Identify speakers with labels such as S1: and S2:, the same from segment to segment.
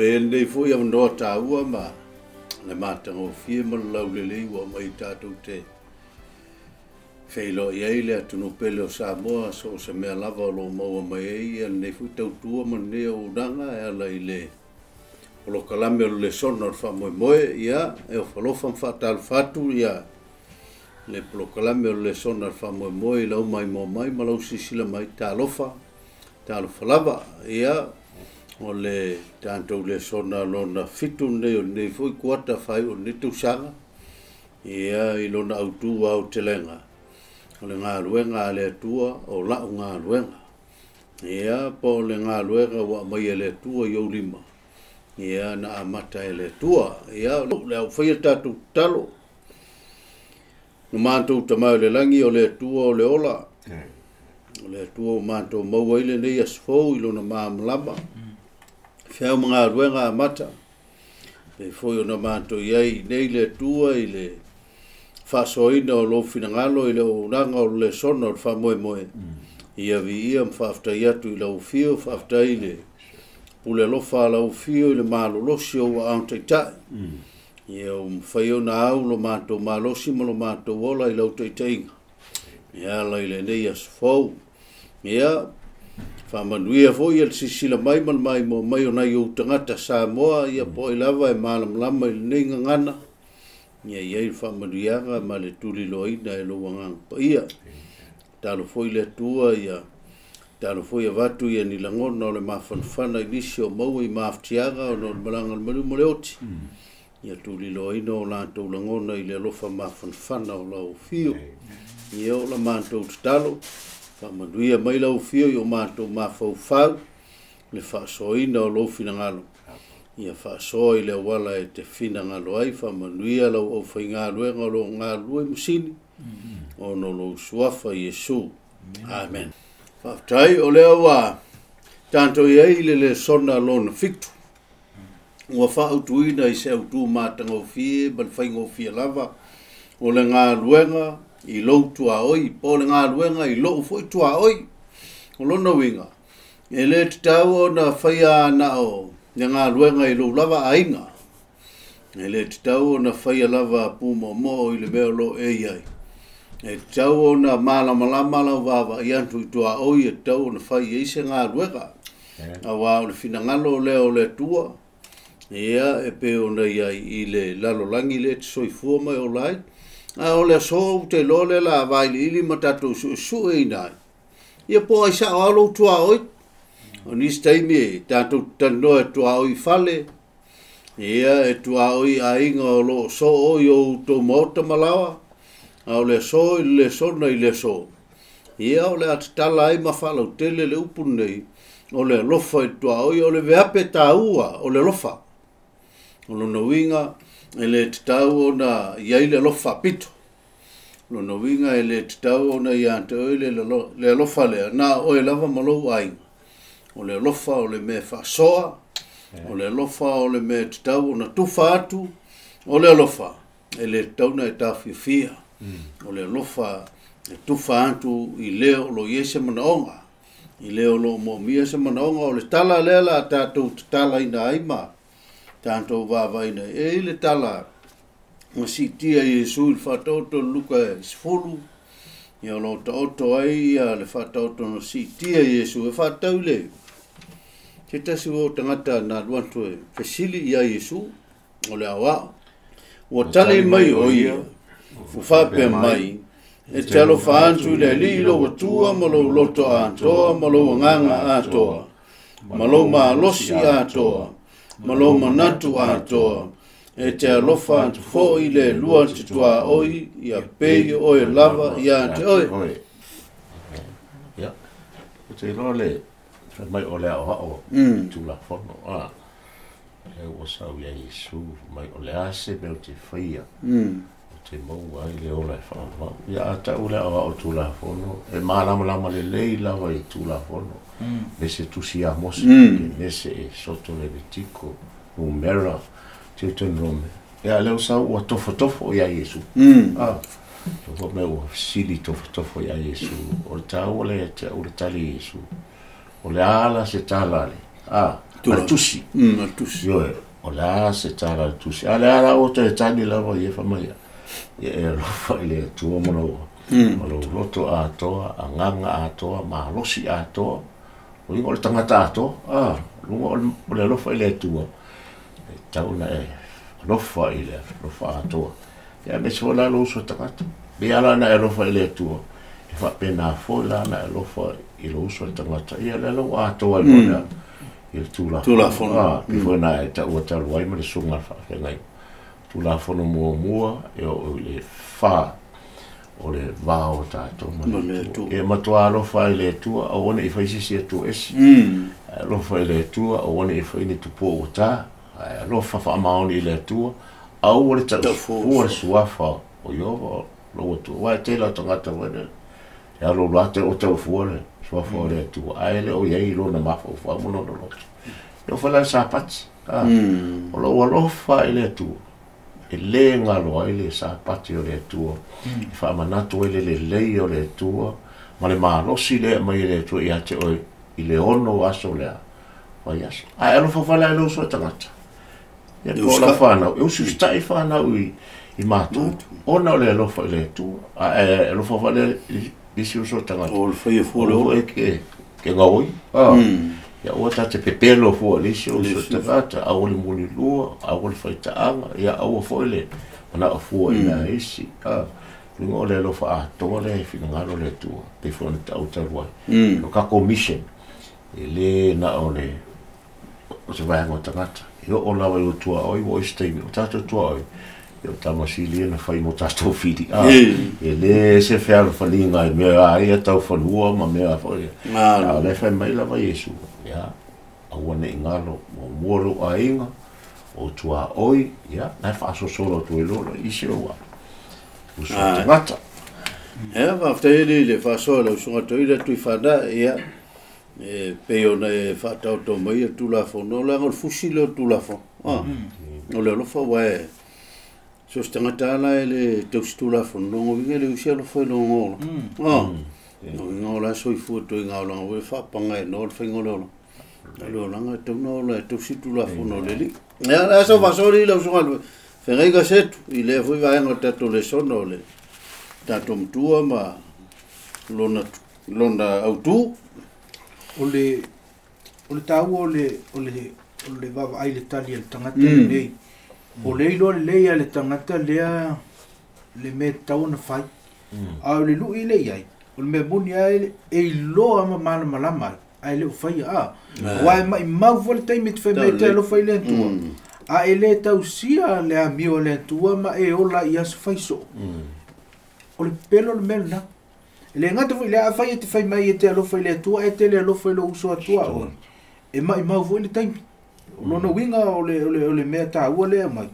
S1: Avea lenei foi avanoa taua ma le matagofie ma le laulelei ua aumai tatou te feiloai ai le atunuu pele o Samoa, so o se mea lava o lo o maua mai ai ia lenei foi tautua ma lenei auaunaga e ala i le polokalame o le lesona o le faamoemoe. Ia, e ofo alofa ma faatalofa atu ia le polokalame o le lesona o le faamoemoe i lau maimoa mai ma lau silasila mai, talofa, talofa lava. Ia, o le tatou lesona lona 7 lenei o lenei foi kuata faaiu o lenei tausaga, ia, i lona autu aotelega, o le galuega a le Atua o lau galuega. Ia, po o le galuega ua aumai e le Atua i ou lima, ia, na amata e le Atua. Ia, o le a faia tatou tatalo. No matou Tama i le lagi, o le Atua o le ola, o le Atua ua matou maua ai lenei aso fou i lona malamalama, feau ma galuega amata, pei foi ona matou i ai nei le Atua i le faasoaina o lou finagalo i le auaunaga o le lesona o le faamoemoe. Ia viia ma faafetai atu i lau afio, faafetai i le pule alofa a lau afio i le malolosi o ua aao taitai. Ia ua mafai ona au lo matou malosi ma lo matou ola i lau taitaiga e ala i lenei aso fou. Ia, faamanuia foi le silasila mai ma le maimoa mai o nai ou tagata Samoa, ia po o ai lava e malamalama i lenei gagana, ia i ai le faamanuiaga ma le tuliloaina e lou agaga paia. Tatalo foi le Atua, ia tatalo foi avatu ia ni lagona o le mafanafana i nisi o maua i mafatiaga ona o le malaga a le maliu ma le oti. Ia tuliloaina o latou lagona i le alofa mafanafana o lau afio. Ia o la matou tatalo, faamanuia mai lau afio i o matou mafaufau, le faasoaina o lou finagalo. Ia faasoa i le auala e te finagalo ai, faamanuia lau aufaigaluega o lo o galulue i masini, ona o lou suafa Iesu. Amen. Faafetai, o lea ua tatou i ai i le lesona lona 7. Ua faautuina i se autu matagofie ma le faigofie lava o le galuega i lou tuaoi, po o le galuega i lou foi tuaoi. O lona uiga, e le tatau ona faia na o le galuega i lou lava aiga. E le tatau ona faia lava pumoomoo i le mea o lo o e i ai. E tatau ona malamalama lau vaavaai atu i tuaoi, e tatau ona fai ai se galuega. Aua o le finagalo lea o le Atua, ia e pei ona i ai i le lalolagi le te soifua mai ola ai. A o le aso ou te iloa lea la vailiili ma tatou suesueina ai. Ia po o ai sao lava lou tuaoi. O nisi taimi e tatou talanoa e tuaoi i fale, ia e tuaoi aiga o lo o soo i outou maota ma laoa, a o le aso i le lesona i le aso. Ia o le a tatala ai ma faalautele le upu lenei, o le alofa i le tuaoi, o le veape taua o le alofa. O lona uiga, e le tatau ona i ai le alofa faapito. O lona uiga e le tatau ona ia te oe le alofa lea, na oe lava ma lou aiga. O le alofa o le mea faasoa, o le alofa o le mea tatau ona tufa atu, o le alofa e le tatau ona e taofiofia. O le alofa e tufa atu i lea o lo o i ai se manaoga, i lea o lo o moomia se manaoga. O le tala lea la tatou tatalaina ai ma tatou vaavaina ai. E i le tala na siitia Iesu i le faataoto o Luka 10, ia o lo o taoto ai ia le faataoto na siitia Iesu e faatatau i le se tasi o tagata na alu atu e fesili ia Iesu o le aoao. Ua tali mai o ia, ua faapea mai, e te alofa atu i le Alii lou Atua ma lou loto atoa ma lou agaga atoa, ma lou malosi atoa, ma lou manatu atoa, e te alofa atu foi i le lua te tuaoi, ia pei oe lava ia te oe.
S2: Ia, ou te iloa le fai mai o le aoao Tulafono, a e ua sau ia Iesu mai o le a se mea o te faia, o te maua ai le ola e faavavau. Ia a tau le aoao Tulafono, e malamalama lelei lava i Tulafono, nese tusi a Mose, nese e Soto Levitiko, Numera, Deuteronome. Ia lea ua sau ua tofotofo ia Iesu. Tofo me ua fesili tofotofo ia Iesu. O le taua lea te au le tali Iesu. O le ala se tala le A tusi.
S1: A tusi.
S2: Ioe, o le a se tala le tusi. A le ala o te tani lava i e whamaia. Ia e alofa i le Atua ma lou ma lou loto atoa, agaga atoa, malosi atoa. O iga o le tagata atoa, luga o le alofa i le Atua. E tau na e alofa i le alofa atoa. Ia me se la lo uso tagata. Be ala na e alofa i le Atua. E faapena foi la na e alofa i lo uso tagata. Ia le lo atoa i lona i le Tulafono. Pe na e taua talu ai ma le susuga faafeagai. Tulafono muamua e oo i le fa o le va o tatou ma le Atua. E matua alofa i le Atua, aua ne i fai se isi Atua ese. Alofa i le Atua, aua ne i fai ni tupua ua ta. Alofa faamaoni i le Atua, aua le taufua le suafa o Ieova lou Atua. Aua e tele o tagata foi lele e alo alo atu o taufua le suafa o le Atua, ae le o i ai lona mafaufau ma lona loto. E oo foi la i le Sapati, o lou alofa i le Atua, e lē galo ai le Sapati o le Atua, e faamanatu ai le lelei o le Atua ma le malosi lea e aumai e le Atua ia te oe i le 6 aso lea vaiaso. Ae alofa foi la i lou uso tagata. Ia po o lau whanau, e usiusitai whanau i mātou, ona o le alofa i le Atua, ae alofa foi le isi uso tagata.
S1: O le whaia fua le
S2: ora. Ke ngaoi. Ia ua ta te pepelo fua le isi uso tagata, aua le mulilua, aua le whaitaaga, ia aua foi le manao fua i nā isi. Luga o le alofa atoa le finagalo le Atua, pe foi ona tau talu ai. O kako mission, e le na o le o se vaega o tagata. E oo lava i o tuaoi, ua o isi taimi, o tātou tuaoi, e o tamasili na whai mo tātou whiri. E le se fealofaniga i mea a ia tau whanua ma mea foi. A o le whai mai lava Iesu. Ia, aua ne i ngalo, mo mua lou aiga, o tuaoi, ia, nai whaasosolo atu e lola, isi o wa. Uso tagata.
S1: Ea, whaaftai ele i le whaasoa lau usunga toi le tui whana, ia, e pei ona e whaatauto mai e Tulafono, o le anga o le fusi le o Tulafono. O le alofa wa e, so se tagata ala e le tausi Tulafono, longo winga le usi alofa i longo ola. Longo winga o la soifua toi ngā olanga, o e whaapanga e no le whainga o le ola. O le olanga e tauna ola e tausi Tulafono le li. Ea, la sa whaasori i lau usunga le whengai ka setu, i le fui vaenga o tatou lesono o le tatou matua ma lona autu.
S3: O le taua o le vaavaai le tali a le tagata lenei. O le iloa lelei a le tagata lea le mea tatau ona fai. A o le lui le i ai, o le mea moni a e iloa ma malamalama ai, ae le o faia a. Aua e maimau foi le taimi te fai mai te alofa i le Atua. A e le tausia le amio a le Atua ma e ola i aso faisoo. O le pepelo le mea lena. E le gata foi le afai e te fai mai e te alofa i le Atua, e te le alofa i lou uso atua oe. E maimau foi le taimi. O lona uiga o le mea taua lea mai.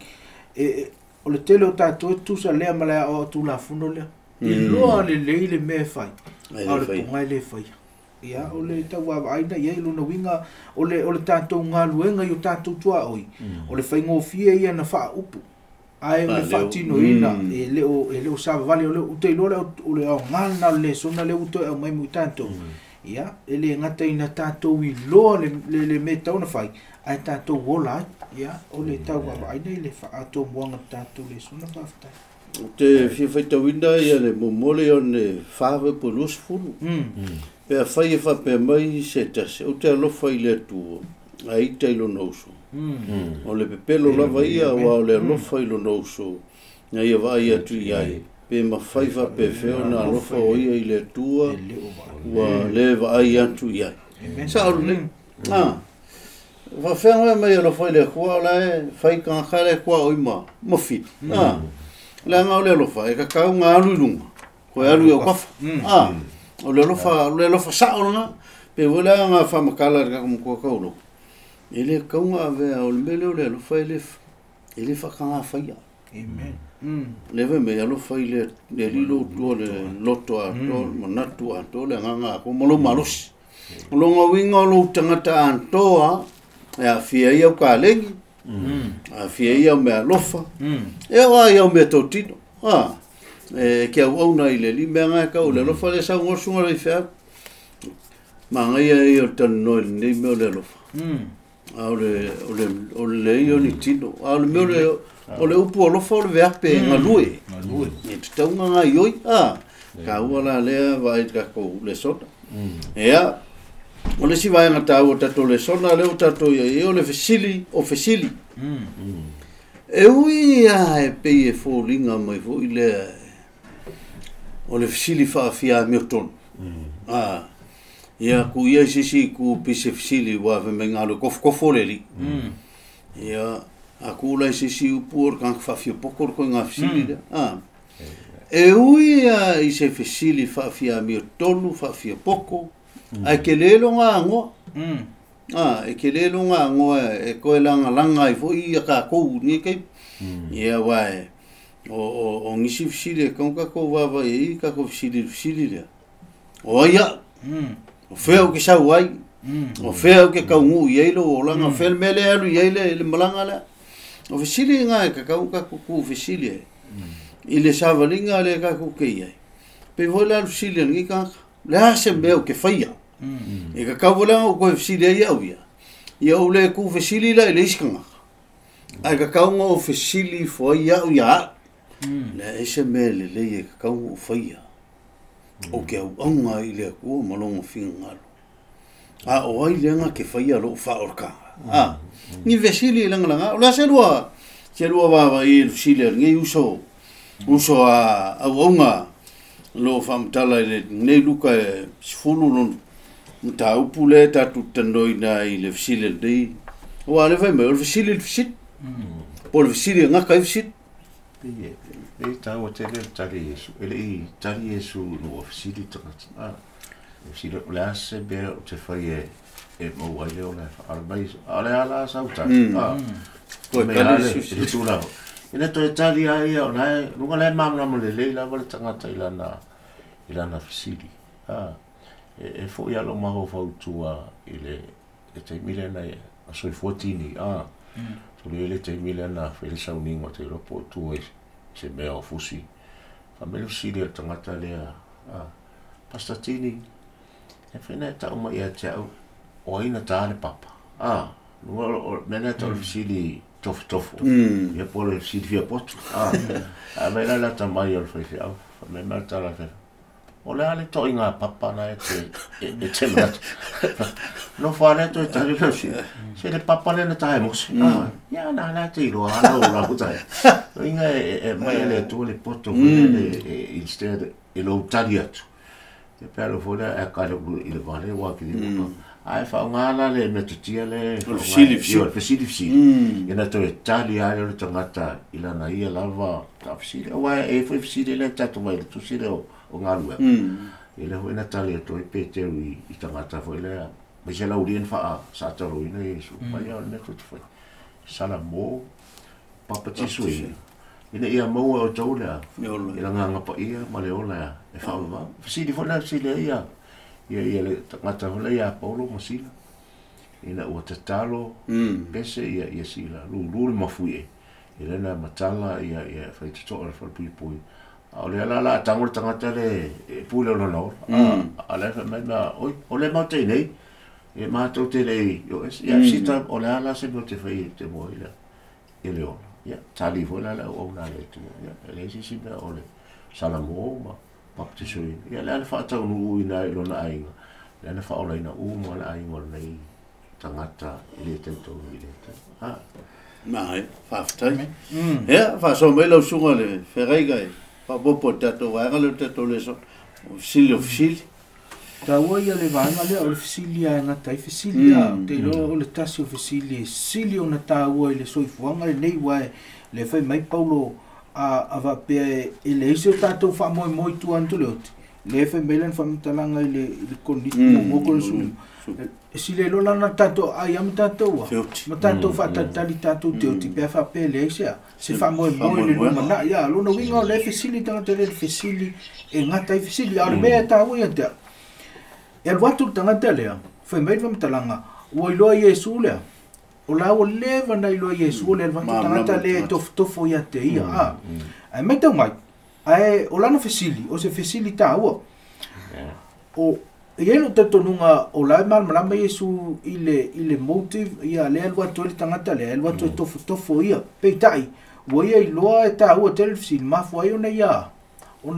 S3: O le tele o tatou e tusa lea ma le aoao Tulafono lea. Iloa lelei le mea e fai, a o le poga e le faia. Ia, o le tauavaai i ai lona uiga o le tatou galuega i o tatou tuaoi. O le faigofie ia na faaupu. Ae o le faatinoina e le o savavali o le ute iloa o le aoga lena o le lesona lea ua toe aumai mo i tatou. Ia, e le gata ina tatou iloa le mea tatau ona fai, ae tatou ola ai. Ia, o le tauavaai i le faatomuaga o tatou lesona faafetai.
S1: O te fia faitauina ia le muamua le Ioane 4:20. Pe afai e faapea mai se tasi, ou te alofa i le Atua, ae ita i lona uso. O le pepelo lava ia, aua o le alofa i lona uso, na ia vaai atu i ai. Pe mafai faapefea ona alofa o ia i le Atua, ua le vaai atu i ai. Sa o le, faafea mai alofa i le Atua, o la e fai kangaka le Atua o i ma fili. Le anga o le alofa, e kakau ngā alu i lunga, koe alu i au kafa. O le alofa sao lana, pe voi le anga whamakala le kakamukua kaulo. E le kaunga avea o le mele o le alofa e le whakanga whaia.
S3: Amen.
S1: Le vai me alofa i le lilo tua le loto atoa, manatu atoa, le anganga atoa, ma lou malosi. O longa winga o lou tangata atoa, e awhia i au kālengi, awhia i au mea alofa, e o ai au mea tautino. E kia au auna i le li mea ngai kau le alofa le sau ngosunga le whea. Magaia ia o le talanoa i lenei mea o le alofa. A o le o le o le leai o ni tino. A o le mea o le o le upu alofa o le veape e galue.
S3: Galue.
S1: E tatau ona gaoioi. A, taua la lea vaai i le tatou lesona. Ia, o le isi vaega taua o le tatou lesona lea ua tatou i ai, o le fesili o fesili. E ui lava e pei e foliga mai foi lea o le fesili faafia amiotonu. A, ia ku ia i se isi itu pei se fesili aua fai mai na o le tofotofo le alii. Ia, a tuu la i se isi upu o le tagata faafiapoto le ituaiga fesili lea. A, e ui lava i se fesili faafia amiotonu, faafiapoto, ae tele lona agoa. A, e tele lona agoa e toe lagalaga ai foi ia tatou i lenei taimi. Ia aua e o nisi fesili e tatau ona tatou vaavaai i ai tatou fesili i le fesili lea. O ai au? O fea ou te sau ai? O fea ou te taunuu i ai lou olaga? O fea le mea lea e alu i ai le malaga lea? O fesili na e tatau ona tatou tuufesili ai i le savaliga lea tatou te i ai. Pei foi la o le fesili a lenei tagata, o le a se mea ou te faia? E tatau foi la ona ou toe fesili ai au ia, ia ou le tuufesili la i le isi tagata, ae tatau ona ou fesili ifo ai au ia au. Le ai se mea lelei e tatau ona ou faia, ou te auauna ai i le Atua ma lona finagalo. A o ai lea na te faia lou faaolataga? A, ni fesili e lagalaga. O le a se lua, se lua vaavaai i le fesili a lenei uso, uso a auauna o lo o faamatala i lenei Luka e 10 lona mataupu lea e tatou te talanoaina ai i le fesili a lenei. Aua o lea e fai mai, o le fesili i le fesili. Po o le fesili e gata ai fesili.
S2: Pei e taua tele le tali a Iesu. E le i tali Iesu ina ua fesili tagata. A, e fesili, o le a se mea ou te fai e maua ai le ola e faala mai. A o le a la sau tali. A,
S1: Toe
S2: me
S1: tali
S2: a
S1: le
S2: le
S1: susi.
S2: le tulaga. Ina toe tali a ia, o la e, luga la e malamalama lelei lava le tagata i lana fesili. A, e foi a lou mafaufau i tua i le taimi lea na soifua tini. A, tuli le taimi lea na fai le sauniga o te iloa po o tua i se mea o fusi. Fa mai le fesili a le tagata lea, a, Pastor Tini, e fai na e tau mai ia te au, o ai na tā le papa. A, luga o mea na tau le fesili tofotofo. Ia po o le fesili fiapoto. A, a mai la lata mai o le faifeau. Fa mai mai le tala faifeau. O le a le toʻiga papa na e te e te manatu. No fa le toe tali le fesili. Se le papa le na tae mose. A, ia na la te iloa ala o la kutai. Inga e mai le Atua le poto foi le instead e lou tali atu. E pe alo foi le a ka le i le vale wa ki le. Ai fa ngala le metotia le
S1: O le fesili, fesili.
S2: O le fesili, fesili. Ina toe tali ai le tagata i lana ia lava ta fesili. Aua e foi fesili le tatou mai le tusi le o galuega. I le foi na tali atu ai Peteru i tagata foi lea. Mai se laulien faa sa taloina Iesu. Mai o le mea tu foi. Salamo papatiso ia. Ina ia maua o tau lea.
S1: E ola.
S2: I la nganga pa ia ma le ola e whaavava. Fesili foi la fesili ia. Ia ia le tagata foi ia Paulo ma Sila. Ina ua tatalo pese ia ia Sila. Lulu le mafui e. I le na matala ia ia whai tutoa le whalapui. A o le ala la tango le tagata le e pule o lona ola. A le whai mai mea, oi, o le mau teinei. E mātou te lei, o es, ia sita o le ala se mea te whai e te moa i le, i le ola. Ia, tali foi la le au na le tu. Ia, e le sisi mea o le Salamo ma baptisoina. Ia, le ala whaataunu ui na i lona ainga. Le ala whaolaina u ma le ainga o lenei tangata i le tautoru i le tau. A.
S1: Mai, whaaftai. Ia, whaaso mai lau sunga le wheraiga e whaapopo tatou vaega le tatou leso. O fesili o fesili.
S3: Taua ia le vaega lea o le fesili a e gata ai fesili a. Te iloa o le tasi o fesili e sili ona taua i le soifuaga lenei uae le fai mai Paulo a faapea e leai se o tatou faamoemoe i tua atu le oti. Le fai mai lana faamatalaga i le Koriniti mo Koriniti. E sili loa lana tatou ai ama tatou a.
S1: Feoti.
S3: Ma tatou faatalitali tatou te oti pe a faapea e leai se a. Se faamoemoe i le lumanai. Ia, lona uiga o le fesili tagata le fesili e gata ai fesili. A o le mea e taua ia te au. E alu atu le tagata lea, fai mai le faamatalaga, ua iloa Iesu lea. O la ua leva na iloa Iesu le alu atu tagata le e tofotofo ia te ia. A. Ae matau mai, ae o lana fesili, o se fesili taua. O Ia lo talitonuga o la e malamalama Iesu i le motive ia lea alu atu ai le tagata lea alu atu e tofotofo ia. Peitai ua ia iloa e taua tele le fesili mafua ai ona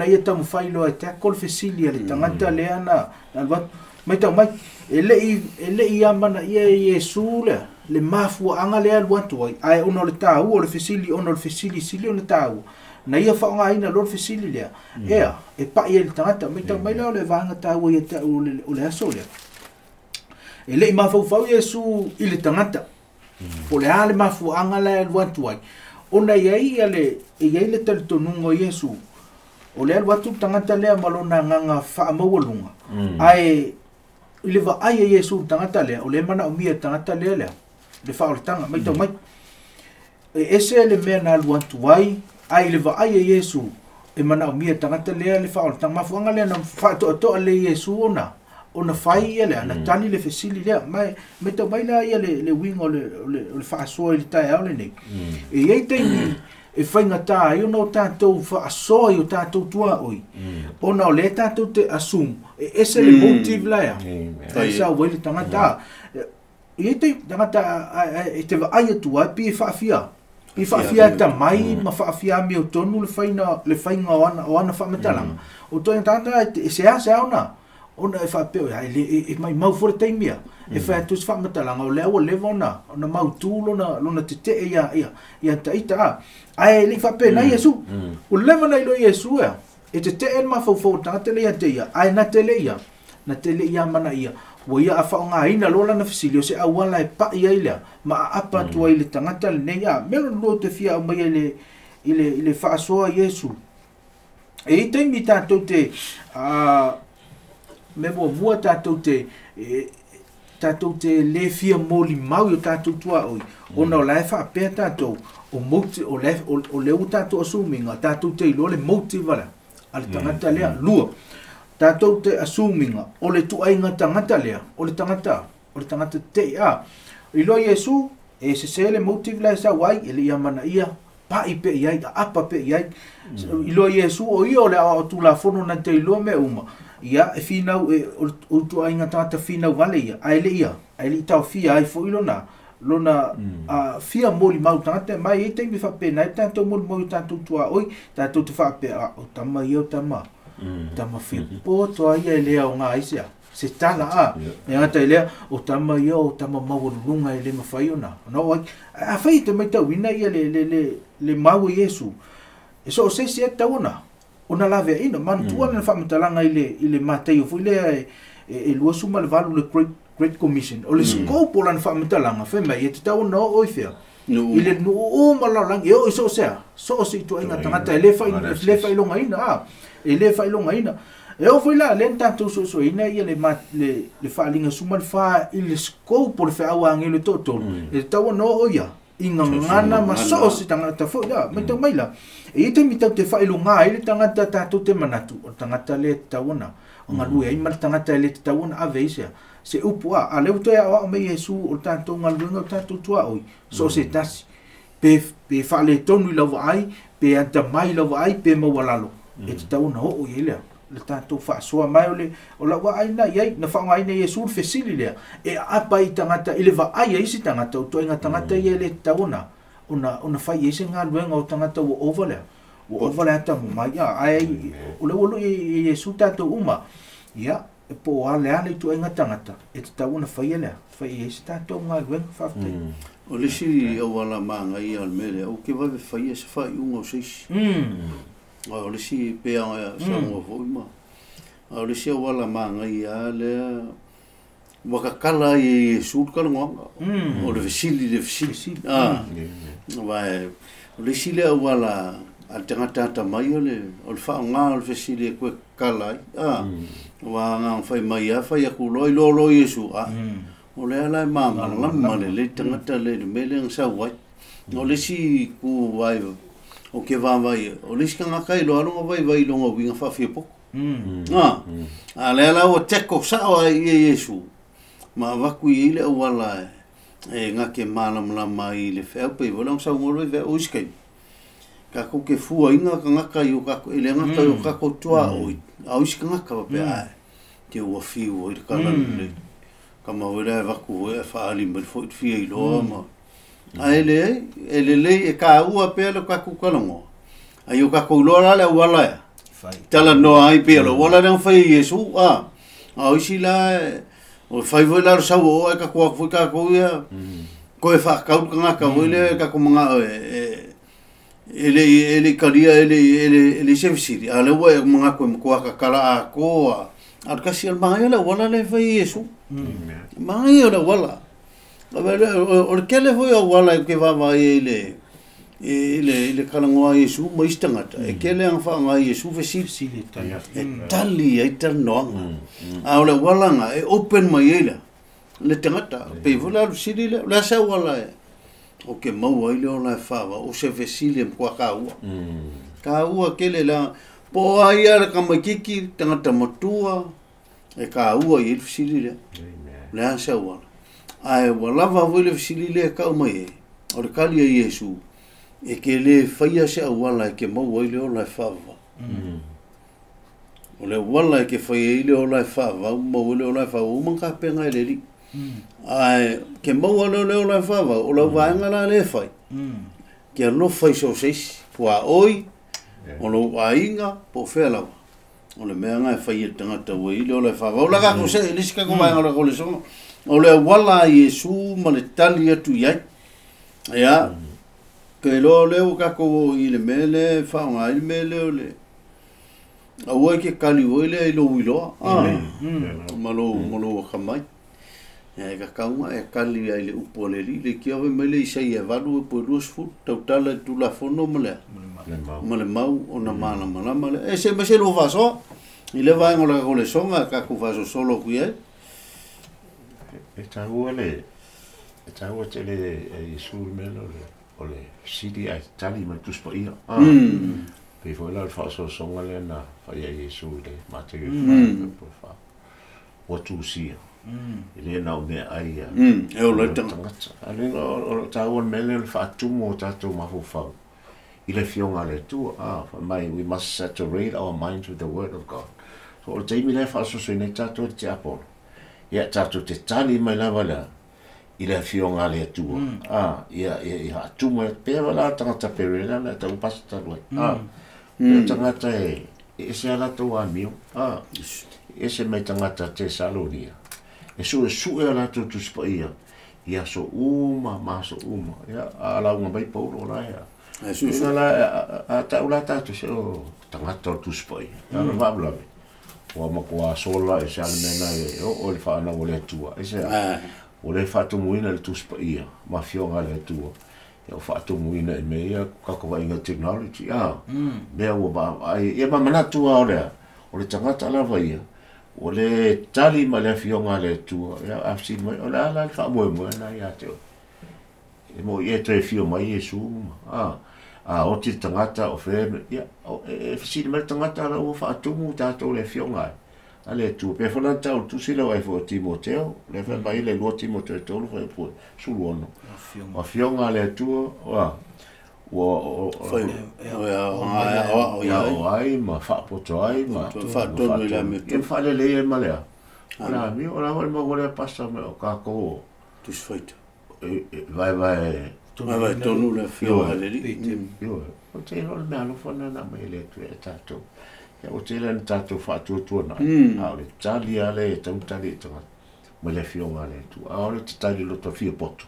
S3: ia taumafai loa e tackle le fesili a le tagata lea na alu atu. Matau mai e lei amanaia e Iesu lea le mafuaaga lea alu atu ai, ae ona o le taua o le fesili, ona o le fesili sili ona taua na ia faaaogaina loa le fesili lea ea e pai ai le tagata. Matau mai la o le vaega taua ia te au o le aso lea e lei mafaufau Iesu i le tagata po le a le mafuaaga la e alu atu ai, ona iai ia le e iai le talitonuga o Iesu o le alu atu le tagata lea ma lona agaga faamaualuga. Ae i le vaai a Iesu i le tagata lea o le manaomia e le tagata lea le faaolataga. Matau mai e ese le mea na alu atu ai, ae i le vaai a Iesu e manaomia e le tagata lea le faaolataga. Mafuaaga lea na faatoatoa le Iesu ona fai ia lea na tali le fesili lea. Ma matau mai la ia le uiga o le faasoa i le taeao lenei. E i ai taimi e faigata ai ona o tatou faasoa i o tatou tuaoi, ona o lea tatou te assume e ese le motive la ea e sau ai le tagata. E i ai taimi tagata e te vaai atu ai pe faafia atamai ma faafia amiotonu le faiga o ana faamatalaga o toe tagata e seasea ona e faapea e, e, e maumau foi le taimi a e fai atu se faamatalaga o lea ua leva ona mautu lona tetee ia taita a, ae le i faapena Iesu. Ua leva na iloa Iesu ea e tetee le mafaufau o le tagata le ia te ia, ae na te le ia amanaia ua ia afaogaina loa lana fesili o se auala e pai ai lea ma aapa atu ai le tagata lenei. A mea lona lua ou te fia aumaia i le faasoa Iesu, e i taimi tatou te me muamua tatou te lē fia molimau i o tatou tuaoi, ona o la e faapea tatou o motive o lea ua tatou assume-ina tatou te iloa le motive a le tagata lea. Lua, tatou te assume-ina o le tuaiga tagata lea o le tagata tetee a. Iloa Iesu e sese le motive la e sau ai, e le i amanaia pai pe i ai, aapa pe i ai. Iloa Iesu o ia o le aoao tulafono na te iloa mea uma ia e finau e o tuaiga tagata finau vale ia, ae le i taofia ai foi lona fia molimau tagata mai. Ai taimi faapena ai tatou molimau i tatou tuaoi, tatou te faapea o tama ia o tama fia poto ai ia e le aoga ai se tala a e gata i lea o tama ia o tama maualuluga e le mafai ona oo ai. Afai te matauina ia le mau e Iesu e so o se isi e tatau ona laveaina. Manatua lana faamatalaga i le Mataio foi lea e 28, le Great Commission, o le scope o lana faamatalaga fai mai e tatau ona oo i fea? I le nuu uma lalolagi, e oo i so o se ituaiga tagata e le faailogaina a e le faailogaina. E oo foi la lea na tatou suesueina ia le faaliga 14 i le scope o le feau a agelo e toatolu e tatau ona oo ia i gagana ma so o se tagata foi la. Matau mai la e i taimi tau te faailoga ai le tagata, tatou te manatu o le tagata lea tatau ona o galue ai ma le tagata e le tatau ona ave ai se upu a lea ua toe aoao mai Iesu o le tatou galuega o tatou tuaoi so o se tasi pe faaletonu i lau vaai, pe atamai i lau vaai, pe maualalo, e tatau ona oo i ai lea le tatou faasoa mai. O lau vaai na i ai na faaaogaina Iesu le fesili lea e aapa i tagata i le vaai a isi tagata o tuaiga tagata ia e le tatau ona fai ai se galuega o tagata ua ova lea ua ova le atamamai a. Ae o le ua lui e Iesu tatou uma ia e po o a le a le ituaiga tagata e tatau ona faia lea fai ai se tatou galuega. Faafetai.
S1: O le isi auala magaia o le mea lea, ou ke vave faia se faaiuga o se isi. O le isi pea saunoa foi ma. A o le isi auala magaia lea, ua kakala ai e Iesu le talanoaga. O le fesili le fesili. Ah. Vai o le isi lea auala a le tagata atamai o le faaaoga o le fesili e koe kakala ai. Ah. Ua agaga fai mai a fai atu loa iloa loa Iesu. Ah. O lea la e malamalama lelei tagata le i le mea lea na sau ai. O le isi ku vai o ke vaavai o le isi tagata i loa lona vaivai i lona uiga faafiapoto. Ah. A lea la ua teko sao ai ia Iesu ma avatu i ai le auala e gake malamalama ai i le feau pei foi lea ona saunoa loa i feau o isi taimi. Tatou te fuaina tagata i o tatou e le gata i o tatou tuaoi a o isi tagata faapea ae. Te ua fiu ai le kala lelei. Kama foi la e vaku foi ae faaali mai le foi le fia iloa ma. Ae leai, e lelei e kāua pea le kakou kalagoa. Ai o kakou iloa la le auala ea. Talanoa ai pea o le auala lea na fai e Iesu, a. A o isi la, o fai foi la o le sau o oe kakou atu foi tatou ia, toe faatau le tagata foi lea e tatou manao e le i talia, e le i se fesili, a o lea ua e manatu e matua tatala atoa. A o le tasi o le manaia o le auala lea e fai e Iesu. Manaia o le auala. O le tele foi o auala e te vaavaai ai i le talanoa a Iesu ma isi tagata, e tele ana faaaoga e Iesu fesili. E tali ai talanoaga. A o le auala na e open mai ai le tagata. Pei foi la o le fesili lea, o le a se auala e o ke maua ai le ola e faava, o se fesili e matua kāua. Kāua tele la, po o ai ia le tamaititi, tagata matua, e kāua i ai le fesili lea. Le a se auala. Ae ua lava foi le fesili lea e tau mai ai, o le tali a Iesu, e ke le faia se auala e ke maua ai le ola e faavavau. O le auala e ke faia ai le ola e faavavau, maua ai le ola e faavavau, uma na tapena e le Alii. Ae ke maua lea o le ola e faavavau, o lau vaega la lea e fai, ke alofa i so o se isi, ua oi, o lou aiga, po o fea lava. O le mea na e fai e le tagata ua i le ola e faavavau. La tatou se, le isi tatou vaega o le tatou o le auala a Iesu ma le tali atu i ai. Ia, ke loa lea ua tatou o i le mea lea e faaaoga ai le mea lea o le aua e ke kali foi lea i lou iloa, ma lou akamai. E kakauga e kali ai le upu a le Alii, le kia foi mai le Isaia 8 e po 20, tautala i Tulafono ma le ma le mau ona malamalama lea. E se ma se lua faasoa i le vaega o le tatou lesoga e tatou faasolosolo atu i ai.
S2: E taua le e taua tele e Iesu le mea lea o le fesili ae tali mai le Tusi Paia. Pei foi la o le faaosoosoga lea na fai ai Iesu i le Mateo e 4 po o 4. Ua tusia. E le na o mea ai ia.
S1: E ola ai le tagata.
S2: A le o le taua le mea lea o le faatumu o tatou mafaufau i le afioga a le Atua. Fai mai, we must saturate our minds with the word of God. So o le taimi lea e faasosoina ai tatou e le tiapolo, ia tatou te tali mai lava lea i le afioga a le Atua. Ia ia faatumu ai pea la tagata pere la le tau pasa talu ai. Le tagata e ese a latou amio. Ese mai tagata Tesalonia. E sue a latou Tusi Paia i aso uma ma aso uma. Ia a lauga mai Paulo la ia.
S1: E sue
S2: la a tau la tatou se o tagata o Tusi Paia. Ia la vaavulave. Ua matua sola e se ale mea na e o le whaanau o le Atua. E se o le whaatumuina le Tusi Paia, ma afioga a le Atua. Ia o whaatumuina e mea ia kakowaiga technology. Mea ua vaai. Ia ma manatu o lea. O le tagata lava ia. O le tali ma le afioga a le Atua. Ia afsi mai o le ala le whaamoemoe na ia te o. E mo ia toe fio mai Iesu. A oti le tagata o fe, ia, e fesili mai le tagata la ua faatumu tatou le afioga ai a le Atua. Pe foi la na tau tusi lau ai foi o Timoteo, le fai mai le 2 Timoteo 3 fai pue, 16. O afioga a le Atua, ua
S1: fai
S2: o ai ma faapoto ai ma
S1: faatonu i le amiotonu.
S2: Ia faalelei ai ma lea. O le amio, o la foi le mau lea pasa me o kākou
S1: Tusi Faita.
S2: Vaevae
S1: Vaevae tonu le afioga a le Alii.
S2: Ioe, o te iloa le mea alofa na mai e le Atua e tatou. Ia o te le tatou faatuatua na. A o le tali a le tau tali e tagata mai le afioga a le Atua. A o le te tali loto fia poto.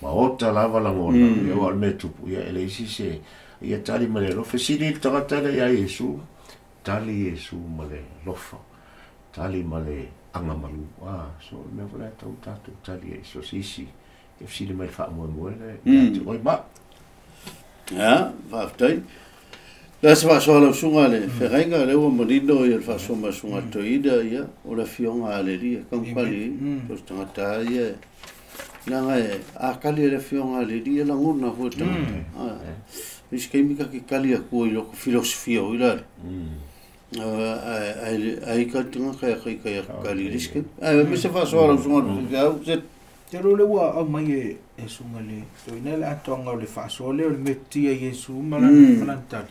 S2: Ma ota lava lagona, ia o le mea tupu, ia e le isi se, ia tali ma le alofa. Fesili le tagata le ia Iesu, tali Iesu ma le alofa, tali ma le agamalu. So le mea foi lea tau tatou tali ai so se isi. E fesili mai le faamoemoe le ia te oe ma.
S1: Ia, faafetai. La se faasoa lau suga le feagaiga, lea ua manino ia le faasoa mai suga toeaina, ia, o le afioga a le Alii e kaukali ai. So se tagata ia, leaga e a kali e le afioga a le Alii e lagona foi le tagata. Isi taimi ka ke kali atua i loko filosofia o i la le. Ai ka tagata e kai kai a kali i le isi taimi. Ai, me se faasoa lau suga le feau, se
S3: Te lo le ua au mai e sunga le toina le atoanga o le faasoa lea o le mea tia Iesu ma lana tali.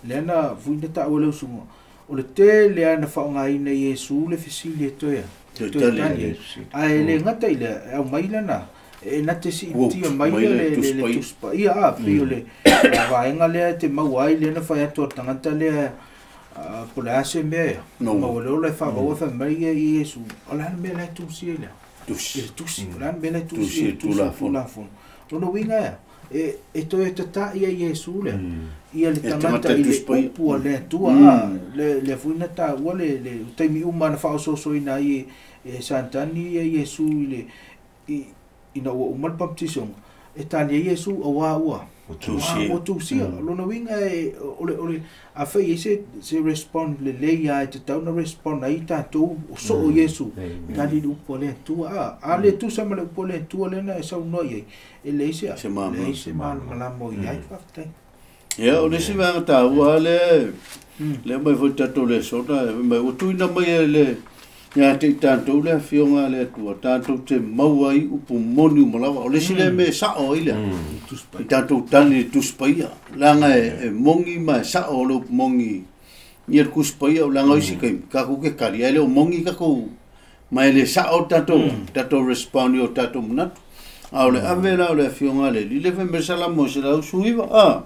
S3: Lea na fuina taua leu sunga. O le tele ana whaonga Iesu le fesili e toea. Tali. Ae le ngata i le au maila na. E nate si tia maila le tuspa. Ia a, pei o le vaenga lea te maua ai le na whai atu tangata lea po le ase mea. Maua leo le whawaua wha mai ia Iesu. O le hana mea le tusi e lea. Tusi. Tusi. O le hana mea le tusi e tulafono. Lono winga ea. E toe tata ia Iesu lea. Ia le tangata i le upu a le atua. Le fuina tā ua le taimi uma na whaososo ina i e Santani ia Iesu i le ina ua umal baptisonga. E tali ia Iesu a wā ua. O tusia. Lona winga e ole a whai e se respond le leia e te tauna respond ai tātou o soo Iesu. Tali le upu a le atua. A le tusa ma le upu a le atua lena e saunoa iai. E leai se malamalama o iai whafetai.
S1: Ia, o le si vaega tāua le le mai foi tātou le sona, mai o tuina mai e le ia te tātou le afioga le atua, tātou te maua i upu moni umalawa. O le si le me sao i lea, i tātou tani le tuspaia. Langa e mongi ma e sao o le upu mongi i le kuspaia, o langa isi kai kaku ke kari, ai le o mongi kaku ma e le sao tātou, tātou respondi o tātou manatu. A o le ave la o le afioga le li le whemesala mo se lau suiva, a.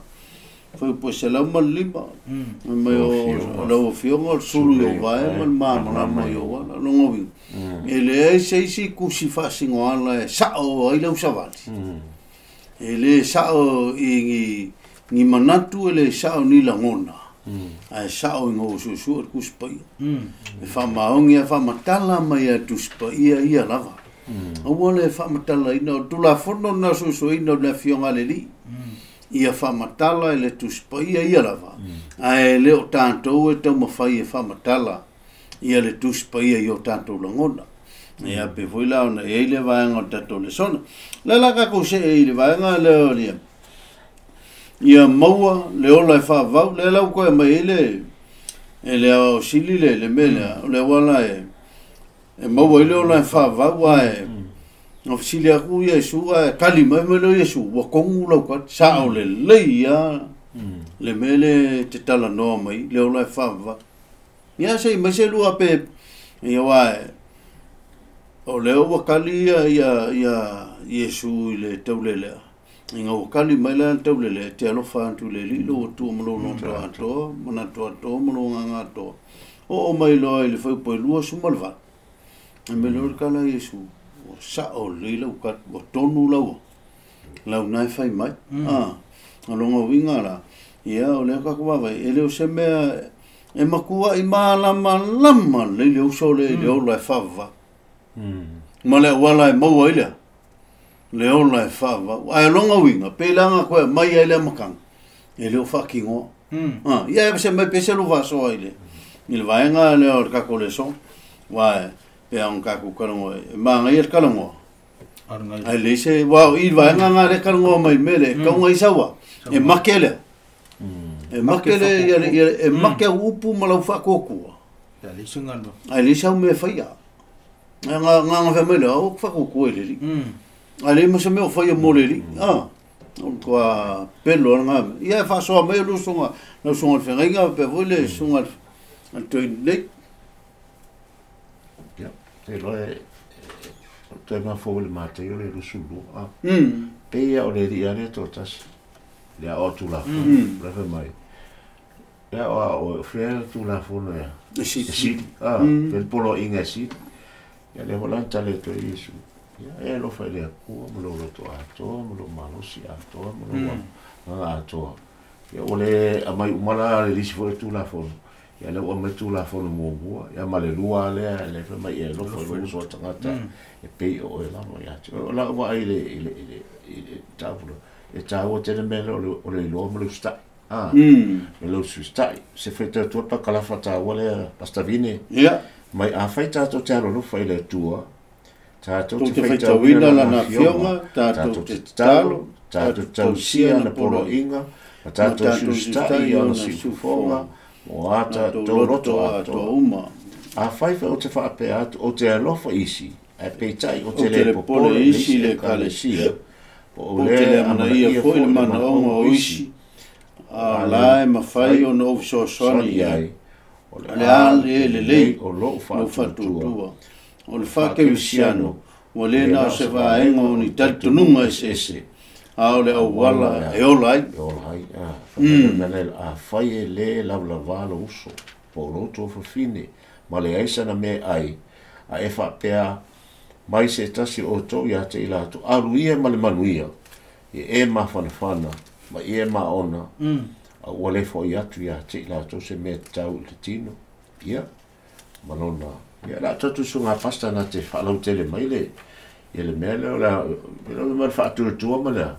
S1: Foi po se lau malima mai o lau afioga o le sulu i o vae ma le malamalama i o wala longa winga. E le ai se isi kusi whaasingoala e sao ai lau savali. E le sao i ni manatu e le sao ni langona. Ae sao i ngō susu o kuspaia. E whaamaongi a whaamatala mai a tuspaia ia lava. Aua le whaamatala ina o tulafono na susu ina o le afioga le li. Ia whaamatala e le tuspaia ia lava. Ae le o tātou e taumawhai e whaamatala ia le tuspaia i o tātou langona. Ia pe foi la ona e le vaenga o tātou le sona. La la kako se e i le vaenga le o lia. Ia maua le ola e whaavau, le lau koe mai e le e le o sili le le melea, o le wala e maua i le ola e whaavau a e o sili aku Iesu a kali mai mai le Iesu, ua kongu lau kat, sa o le lei ia, le mele te tala noa mai, le ola e whaavau. Ia sei mai se lua pe, ia wa e, o le ua kali ia Iesu i le taulelea. Inga ua kali mai la taulelea, te alofa antu le lilo, ua tua malo loto atoa, manatu atoa, malo nganga atoa. O mai loa i le whaipo e lua sumalvat. E me leo kala Iesu, o sao le lau kat, o tonu lau, lau nai whai mai. A longa winga la, ia o lea kakuwawa, e leo se mea, e makua i malama lama le le uso le le ola e whawa. Ma le wala e maua i lea. Le ola e whawa. Ai longa winga, pe langa koe mai ai lea makanga. E leo whakingoa. Ia e se mai pese lu wasoa i le. I le vaenga le o le kako le so. Wae, pe ang kako karangoa. E maanga i le karangoa. Ai le se, wao i le vaenga ngā le karangoa mai mele, e kaunga i sawa. E make lea. E make le, e make au upu ma lau whakokua. Ai le se au me whaia. Ngā ngā wha mai lea, o whakokua i le li. Ai le masa mea o whaia mō le li. O kua pelo ngā. Ia e whasoa mai lu sunga, lau sunga le whengainga, pe voi le sunga le toi nei.
S2: Ia, te loe, o te mafo le mātei o le rusulu. Pe ia o le ria le tōtasi. Lea o tulafono, le wha mai. Lea o whia tulafono ea.
S1: E sili.
S2: Pele polo inga e sili. Ia le holan tale toi Iesu. Ia e alofa i le akua, ma lo loto atoa, ma lo malosi atoa, ma lo nganga atoa. Ia o le amai umala le risi fo e tulafono. Ia le ua mai tulafono muamua. Ia ma le lua lea, le wha mai e alofa i le uso tangata. E pei o e lama ia te. O la ua ai le tāpula. E tāua tene mele o le iloa ma le ustai. Me le ustai. Se whaita tua pa kalafa tāua lea pastavine.
S1: Ia.
S2: Mai a whai tātou te alolofa i le atua. Tātou
S1: te whaitawina lana fionga, tātou te tatalo,
S2: tātou te tausia na poloinga, ma tātou ustai i ana siufoga, o a tātou roto atoa
S1: uma.
S2: A whaiwha o te whaapea atu, o te alofa isi, a peitai o te le popole isi le kalesia,
S1: o te le amanaia foi le manaonga o isi, a la e mawhai o no ufisoasoani ai.
S2: O
S1: le a le lelei
S2: o lou faatuatua.
S1: O le faakerisiano ua lē na o se vaega o ni talitonuga eseese a o le auala e ola ai.
S2: E ola ai. Afai e lē lavalavā lou uso po o lou tuafafine ma leai sana mea ai, a e faapea mai se tasi o outou iā te i latou, alu ia ma le manuia, ia e mafanafana ma ia e maona, a ua le fo'i atu iā te i latou se mea tatau i le tino. Ia, ma lona, ia o le a tatou usuga pasta na te faalautele mai le, ia le mea lea o le a, le ma le faatuatua ma le a,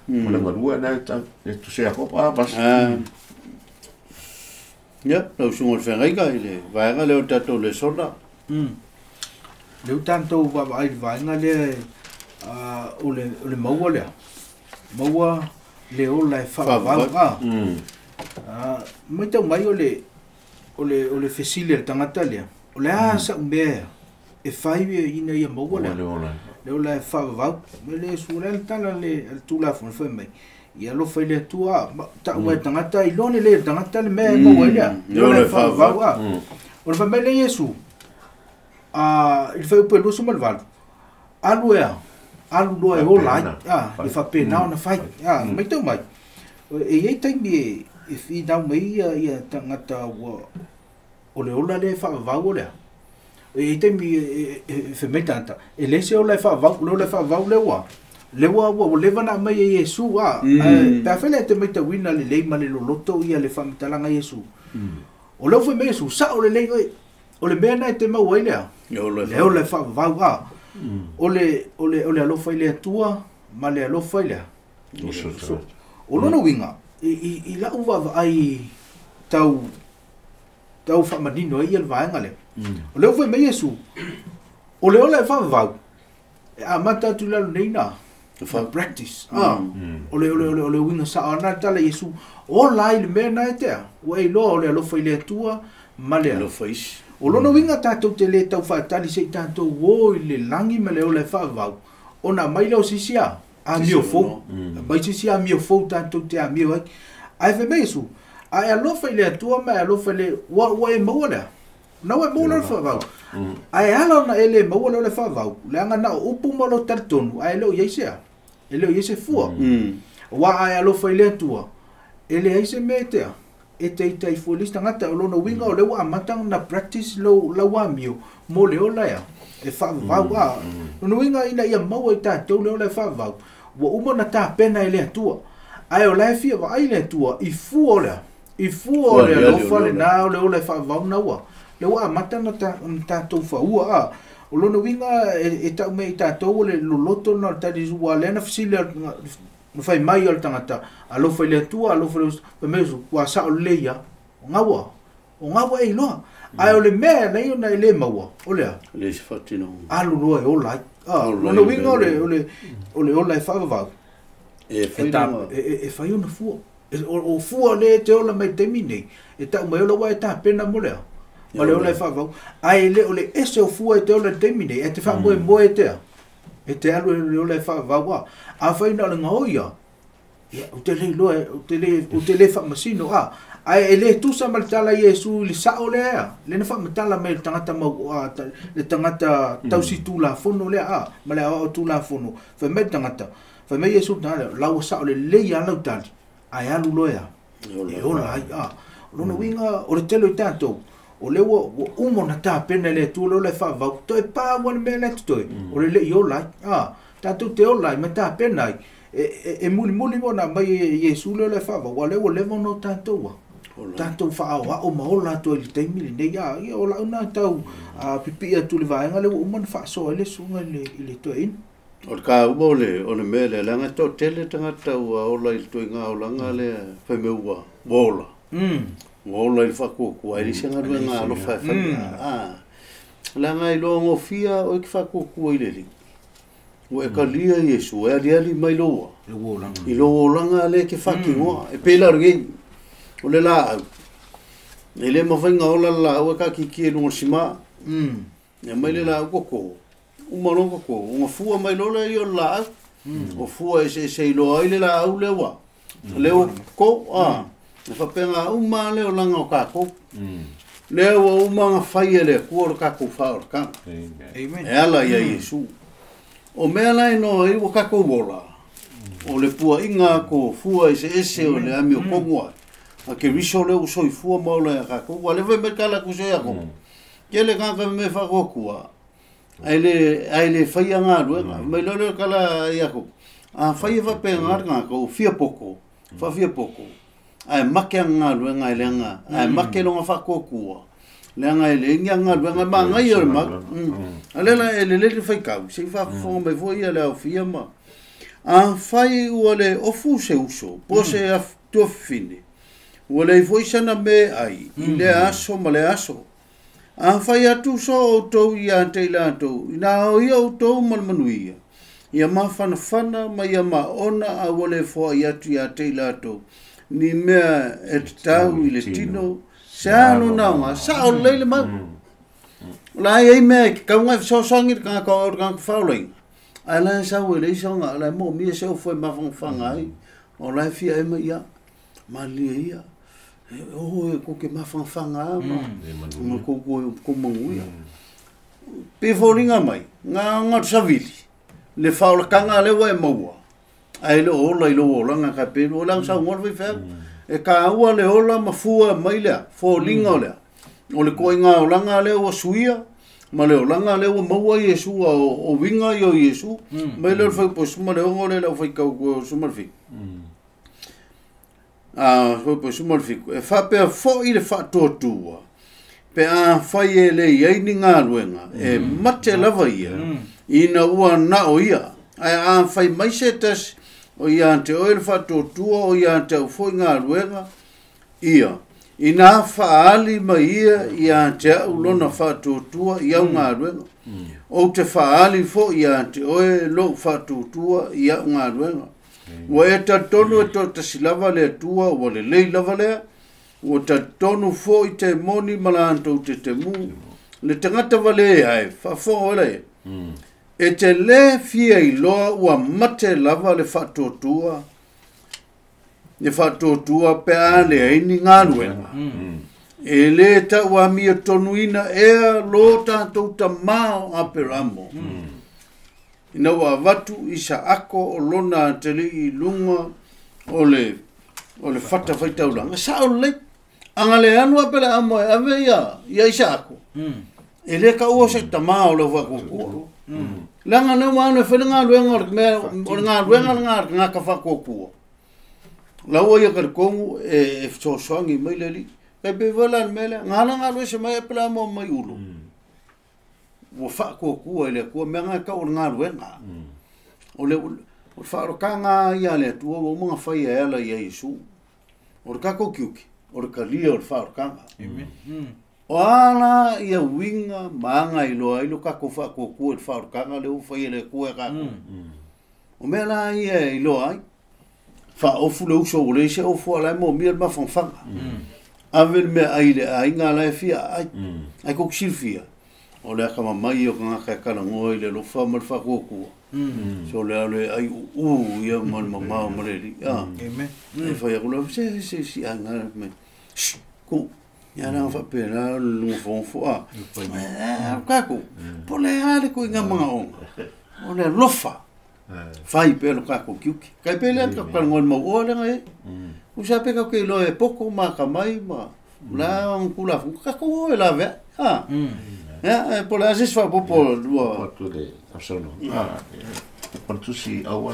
S2: o le galue na e ta, e tusi a pasta.
S1: Ia, lau susuga o le feagaiga i le vaega lea o le tatou lesona.
S3: Lea ua tatou vaavaai i le vaega lea o le maua lea. Maua le ola e faavavau. Matau mai o le fesili a le tagata lea. O le a sa'u mea e fai ina ia maua lea. Le ola e faavavau. Le su le tala le Tulafono fai mai. Ia alofa i le Atua, ta'u mai tagata iloa lelei e le tagata le mea e maua ai lea. Le ola e faavavau. O le fai mai lea Iesu, i le fuaiupu e 28, alu ea, alu loa e ola ai, e faapena ona fai. Matau mai, e iai taimi e finau mai ia tagata ua o le ola lea e faavavau o lea. E iai taimi e fai mai tagata, e leai se ola e faavavau, le ola e faavavau lea ua lea ua leva na aumai e Iesu, pe afai lea e te matauina lelei ma le loloto ia le faamatalaga Iesu. O lea ua fai mai Iesu, sa'o lelei oe, o le mea na e te maua ai lea, le ola e faavavau. O le alofa i le Atua ma le alofa i lea. O lona uiga, i lau vaavaai tau faamanino ai ia le vaega lea. O lea ua fai mai Iesu, o le ola e faavavau, e amata atu i lalo nei na, practice. O le uiga sa'o ana tala Iesu, ola ai le mea na e tea, ua e iloa o le alofa i le Atua ma le
S1: alofa isi.
S3: O lona uiga tatou te lē tau faatali se'i tatou o i le lagi ma le ola e faavavau, ona aumai lea o se isi amio fou, aumai se isi amio fou tatou te amio ai. Ae fai mai Iesu, a e alofa i le Atua ma e alofa i le, ua e maua lea. Na ua e maua le ola faavavau. Ae ala ona e lē maua le ola faavavau, leaga na o upu ma lo talitonu, ae le o iai se a, e le o iai se fua. Aua a e alofa i le Atua, e leai se mea e tea, e te itai fua le isi tagata. O lona uiga o lea ua amata ona practice lau amio mo le ola ea, e faavavau. Lona uiga ina ia maua i tatou le ola e faavavau, ua uma ona tapena e le Atua. Ae o la e fia vaai le Atua i fua o lea, i fua o le alofa lena o le ola e faavavau na ua. Le ua amata ona tatou faua. O lona uiga e ta'u mai i tatou o le loloto na o le tali ua lea na fesili na fai mai o le tagata, alofa i le Atua, alofa i le fai mai Iesu, ua sa'o lelei ia, o gaua e iloa. Ae o le mea e alai ona e lē maua, o lea,
S1: Le se faatinoga.
S3: Alu loa e ola ai. Lona uiga o le ola e faavavau,
S1: E fai
S3: e fai ona fua. O fua lea e te ola mai taimi nei, e ta'u mai ola ua e tapena mo lea, ma le ola e faavavau. Ae le o le ese o fua e te ola i le taimi nei, e te faamoemoe e tea, e te alu e le ola e faavavau. Afai na o le gaoia, ia, ou te le iloa, ou te le faamasino. Ae e lē tusa ma le tala Iesu i le sa'o lea ea, lea na faamatala mai le tagata mau, le tagata tausi Tulafono lea, ma le aoao Tulafono. Fai mai le tagata, fai mai Iesu le tagata, lau ua sa'o lelei a lau tali, ae alu loa ea, e ola ai. O lona uiga o le tele o i tatou, o lea ua uma ona tapena e le Atua le ola e faavavau, toe pau lava le mea lea totoe, o le le'i ola ai. Tatou te ola ai ma tapena ai, e mulimuli ona aumai e Iesu le ola e faavavau, aua lea ua leva ona o tatou tatou faaoao ma ola atu ai i le taimi lenei. Ia o lau na tau pipi'i atu i le vaega lea ua uma ona faasoa ai le susuga i le toeaina.
S1: O le kaua o le mea lea, leaga e toatele tagata ua ola i le toaiga olaga lea, fai mai ua ola. Ua ola i le faatuatua, e leai se galuega alofa e fai. Leaga e iloa gofia oe ke faatuatua i le Alii. Ua e kalia Iesu, e aliali mai loua. I lou olaga lea ke faatinoa. E pei la o lenei, o le laau. E le mafai ona ola le laau e kaakiki e luga o le simā. E mai le laau koko, uma loa koko, ona fua mai loa lea ia o le laau. O fua eseese iloa ai le laau lea ua. Lea ua koko, e faapega uma lea olaga o tatou. Lea ua uma ona fai e le Atua lo tatou faaolataga.
S3: Amen.
S1: E ala ia Iesu. O mea la e noa ai ua tatou ola, o le puaʻiga atu o fua eseese o le amiotonu ai. A Keriso lea ua soifua ma ola ia tatou. Ua leva mai tala atu se Iakopo. Tele tagata me faatuatua, ae le faia galuega. Mai lea le tala a Iakopo. A fai e faapena le tagata, o fia poto, faafia poto, ae make ana galuega e leaga, ae make lona faatuatua, leaga e leai ni ana galuega e manaia o le mau. A lea la e lelei le faitau, se i faafofoga mai foi ia le aofia ma. A fai ua le ofu se uso, po se tuafafine, ua leai foi sana me ai, i lea aso ma le aso. A fai atu so outou ia te i latou, ina o ia outou ma le manuia, ia mafanafana ma ia maona a ua le foai atu ia te i latou, ni mea e tatau i le tino, se a lona aoga, sao lelei le mau. O la e i ai mea e tatau ona e fesoasoani le tagata o le tagata faaolaina, ae la e sau e leai se aoga, la e moomia se ofo e mafanafana ai, o la e fia e mai ia, malilie ia, o e kou te mafanafana a ma, ma kou kou manuia. Pe foliga mai, ngā ngā savili, le faaolataga lea ua e maua, ae le o ola i lou olaga ka pelu, o le aga saunoa le faifeau. E kāua le ola ma fua mai lea, foliga o lea. O le koiga olaga lea ua suia, ma le olaga lea ua maua Iesu a o winga i o Iesu. Mai lea o le faipo suma le ongo le lau faitau kua suma le fiku. A faipo suma le fiku. E faapea foi le faatuatua, pe a fai e le iai ni galuega, e mate lava ia, ina ua nao ia. Ae a fai mai se tasi, o ia te oe le faatuatua, o ia te au foi galuega, ia. Ina faali mai ia ia te au lona faatuatua i au galuega. Ou te faali foi ia te oe lou faatuatua i au galuega. Ua e talitonu e toatasi lava le Atua, ua lelei lava lea, ua talitonu foi te moni ma latou tetemu. Le tagata vale ae, faafofoga oe laia. E te le fia iloa ua mate lava le faatuatua, le faatuatua pe a leai ni galuega. E le tauamia tonuina ea lo tatou tamā o Aperamo. Ina ua avatu Isaako o lona atalii i luga o le fata faitaulaga. Sao lelei. Aga le alu a pele amo e ave ia Isaako. E le kaua se tamā o le faatuatua. Leaga lea ua alu e fai le galuega o le mea, o le galuega lena a le tagata faatuatua. Laua ia talitonu e fesoasoani mai le alii. Kai pe foi la le mea lea, ngā la galue se mai e pele amo mai ulu. Ua faatuatua i le Atua, mea ngā tau o le galuega. O le whaarokanga ia le Atua, ua uma ona fai e ala ia Iesu. O le tatou kiuki, o le talia o le whaarokanga.
S3: Amen.
S1: O ala ia uiga ma aga iloa ai lo tatou faatuatua i le whaarokanga le ua fai e le Atua e tatou. O mea la ia e iloa ai, whaofu le uso o le ise ofu ala e mōmia le mawhangawhanga. Ave le mea ai le aiga ala e fia ai. Ai koku silfia. O le aka mamai o kangaka e kalangoa i le lofa ma le whakuakua. So le alo e ai uu ia ma le mamao ma le li.
S3: Amen.
S1: E whai aku la, se, se, se, a ngā mai. Shh, ku. Ia ranga whapera, lunga fōnfo, a. Kākou, po le a le ko i ngā mga onga. O le lofa. Whai pe lo kākou kiuki. Kai pe lea ka kalangoa le mau oa lenga e. Usa pe kau ke iloa e poko ma ka mai ma la ang kula fu. Kākou o e la vea. Ia, e po le asis fa popo lua.
S2: Po tu le asono. Po tu si aua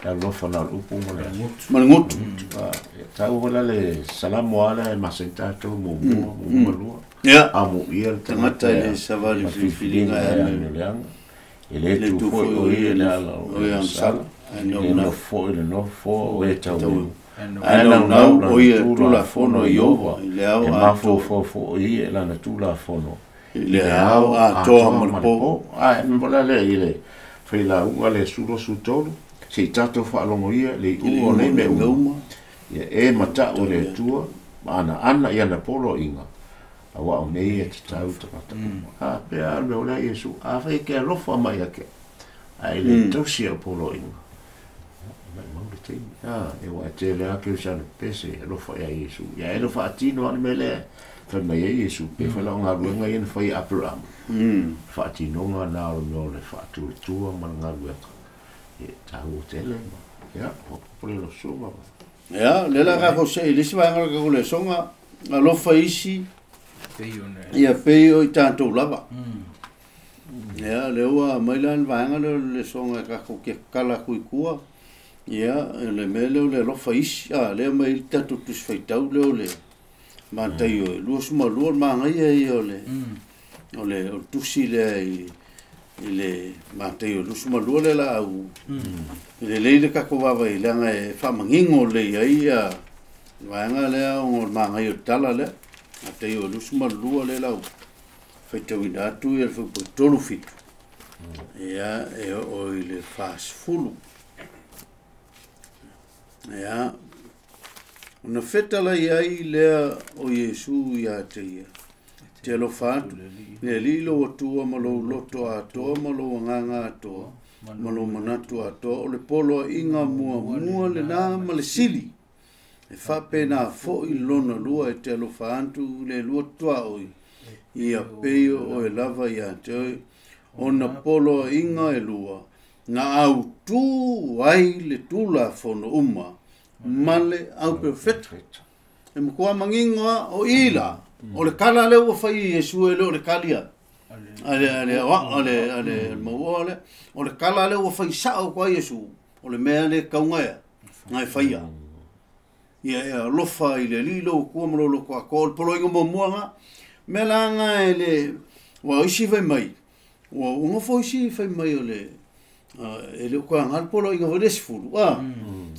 S2: la lofa na upu mo le
S1: ngutu. Ma le ngutu.
S2: Tau wala le salamu ala e masenta tau mo mo mo lua.
S1: Ia.
S2: A mo ia le
S1: tagata e le savali filifiliga e
S2: ane leanga. E le tu foi o ia le ala o
S1: ia sala.
S2: E no fo le no fo o e tau.
S1: Ae naunau o ia tulafono i Iova.
S2: I le ao
S1: E
S2: mafo fo fo i e lana tulafono.
S1: I le ao atoa ma le po.
S2: Ae mbola le i le whaila unga le sulo su tolu. Se i tātou whaalongo ia le i uo le me uma. Ia e mata o le atua. Ma ana ana i ana polo inga. A wa o nei e te tau takata. A pea me olea Iesu. A whai ke alofa mai ake. A i le tausi a polo inga. Mai mau le teimi. E wa te le ake o sana pese alofa ia Iesu. Ia e lofa atino ane me lea. Fai mai ai Iesu, pe fai la o galuega ia na fai e Aperama. Faatinoga na o le mea o le faatuatua ma le galuega. E taua tele ma, ia, faaopoopo lea i lau susuga.
S1: Ia, lea la tatou see i le isi vaega o le tatou lesoga, alofa isi, ia pei o i tatou lava. Ia, lea ua aumai la le vaega lea o le lesoga e tatou te tatala atu i tua, ia, le mea lea o le alofa isi, a, lea e aumai ai le tatou Tusi Faitau lea o le Mataio e 22, le manaia ia o le, o le, o le tusi lea i, i le Mataio 22 lea la au, e lelei le tatou vaavaai leaga e faamanino lelei ai ia le vaega lea ona o le manaia o le tala lea. Mataio 22 lea la au faitauina atu ia le fuaiupu 37, ia e oo i le 40. Ia, ona fetalai ai lea o Iesu ia te ia, te alofa atu, le Alii lou Atua ma lou loto atoa ma lou agaga atoa ma lou manatu atoa, o le poloaiga muamua lena ma le sili. E faapena foi lona lua e te alofa atu le lua tuaoi, ia pei o oe lava ia te oe, ona poloaiga e lua, na autū ai le Tulafono uma ma le auperofeta. E matua manino lava o i la, o le tala lea ua fai e Iesu e le o le tali a le ale ale ale mauoa lea. O le tala lea ua fai sao atu ai Iesu, o le mea lea e tatau ona e faia. Ia e alofa i le Alii lou Atua ma lou loto atoa, o le poloaiga muamua lena. Mea la na e le, aua o isi fai mai, ua nofo isi fai mai o le, e le o toe aoga le poloaiga foi lea 10, a,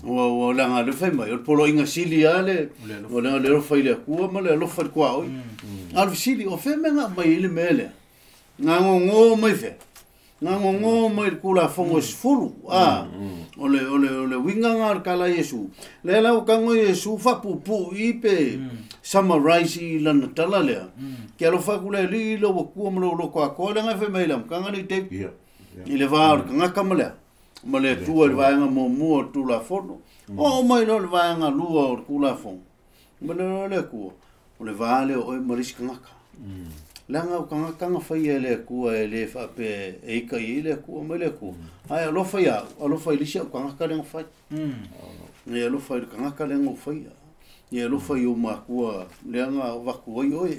S1: ua leaga lea fai mai, o le poloaiga sili lava le, o le alofa i le Atua ma le alofa i le tuaoi. A o le fesili, o fea mea na aumai ai le mea lea? Na gogo mai fea? Na gogo mai le Tulafono e 10, a, o le, o le, o le uiga lena o le tala a Iesu. Lea la ua tago Iesu faapuupuu i pe summarize i lana tala lea. Ke alofa atu le Alii i lou Atua ma lou loto atoa, leaga e fai mai i le amataga nei David. I le va o le tagata ma le ma le Atua i le vaega muamua o le Tulafono. Oo mai loa i le vaega lua o le Tulafono, ma le loa le Atua, o le va lea o oe ma le isi tagata. Leaga o tagata na faia e le Atua e le faapea e ita i ai le Atua mai le Atua. Ae alofa ia au, alofa i le isi au tagata lea na fai. E alofa i le tagata lea na ou faia. E alofa i ou matua lea na avatu ai oe.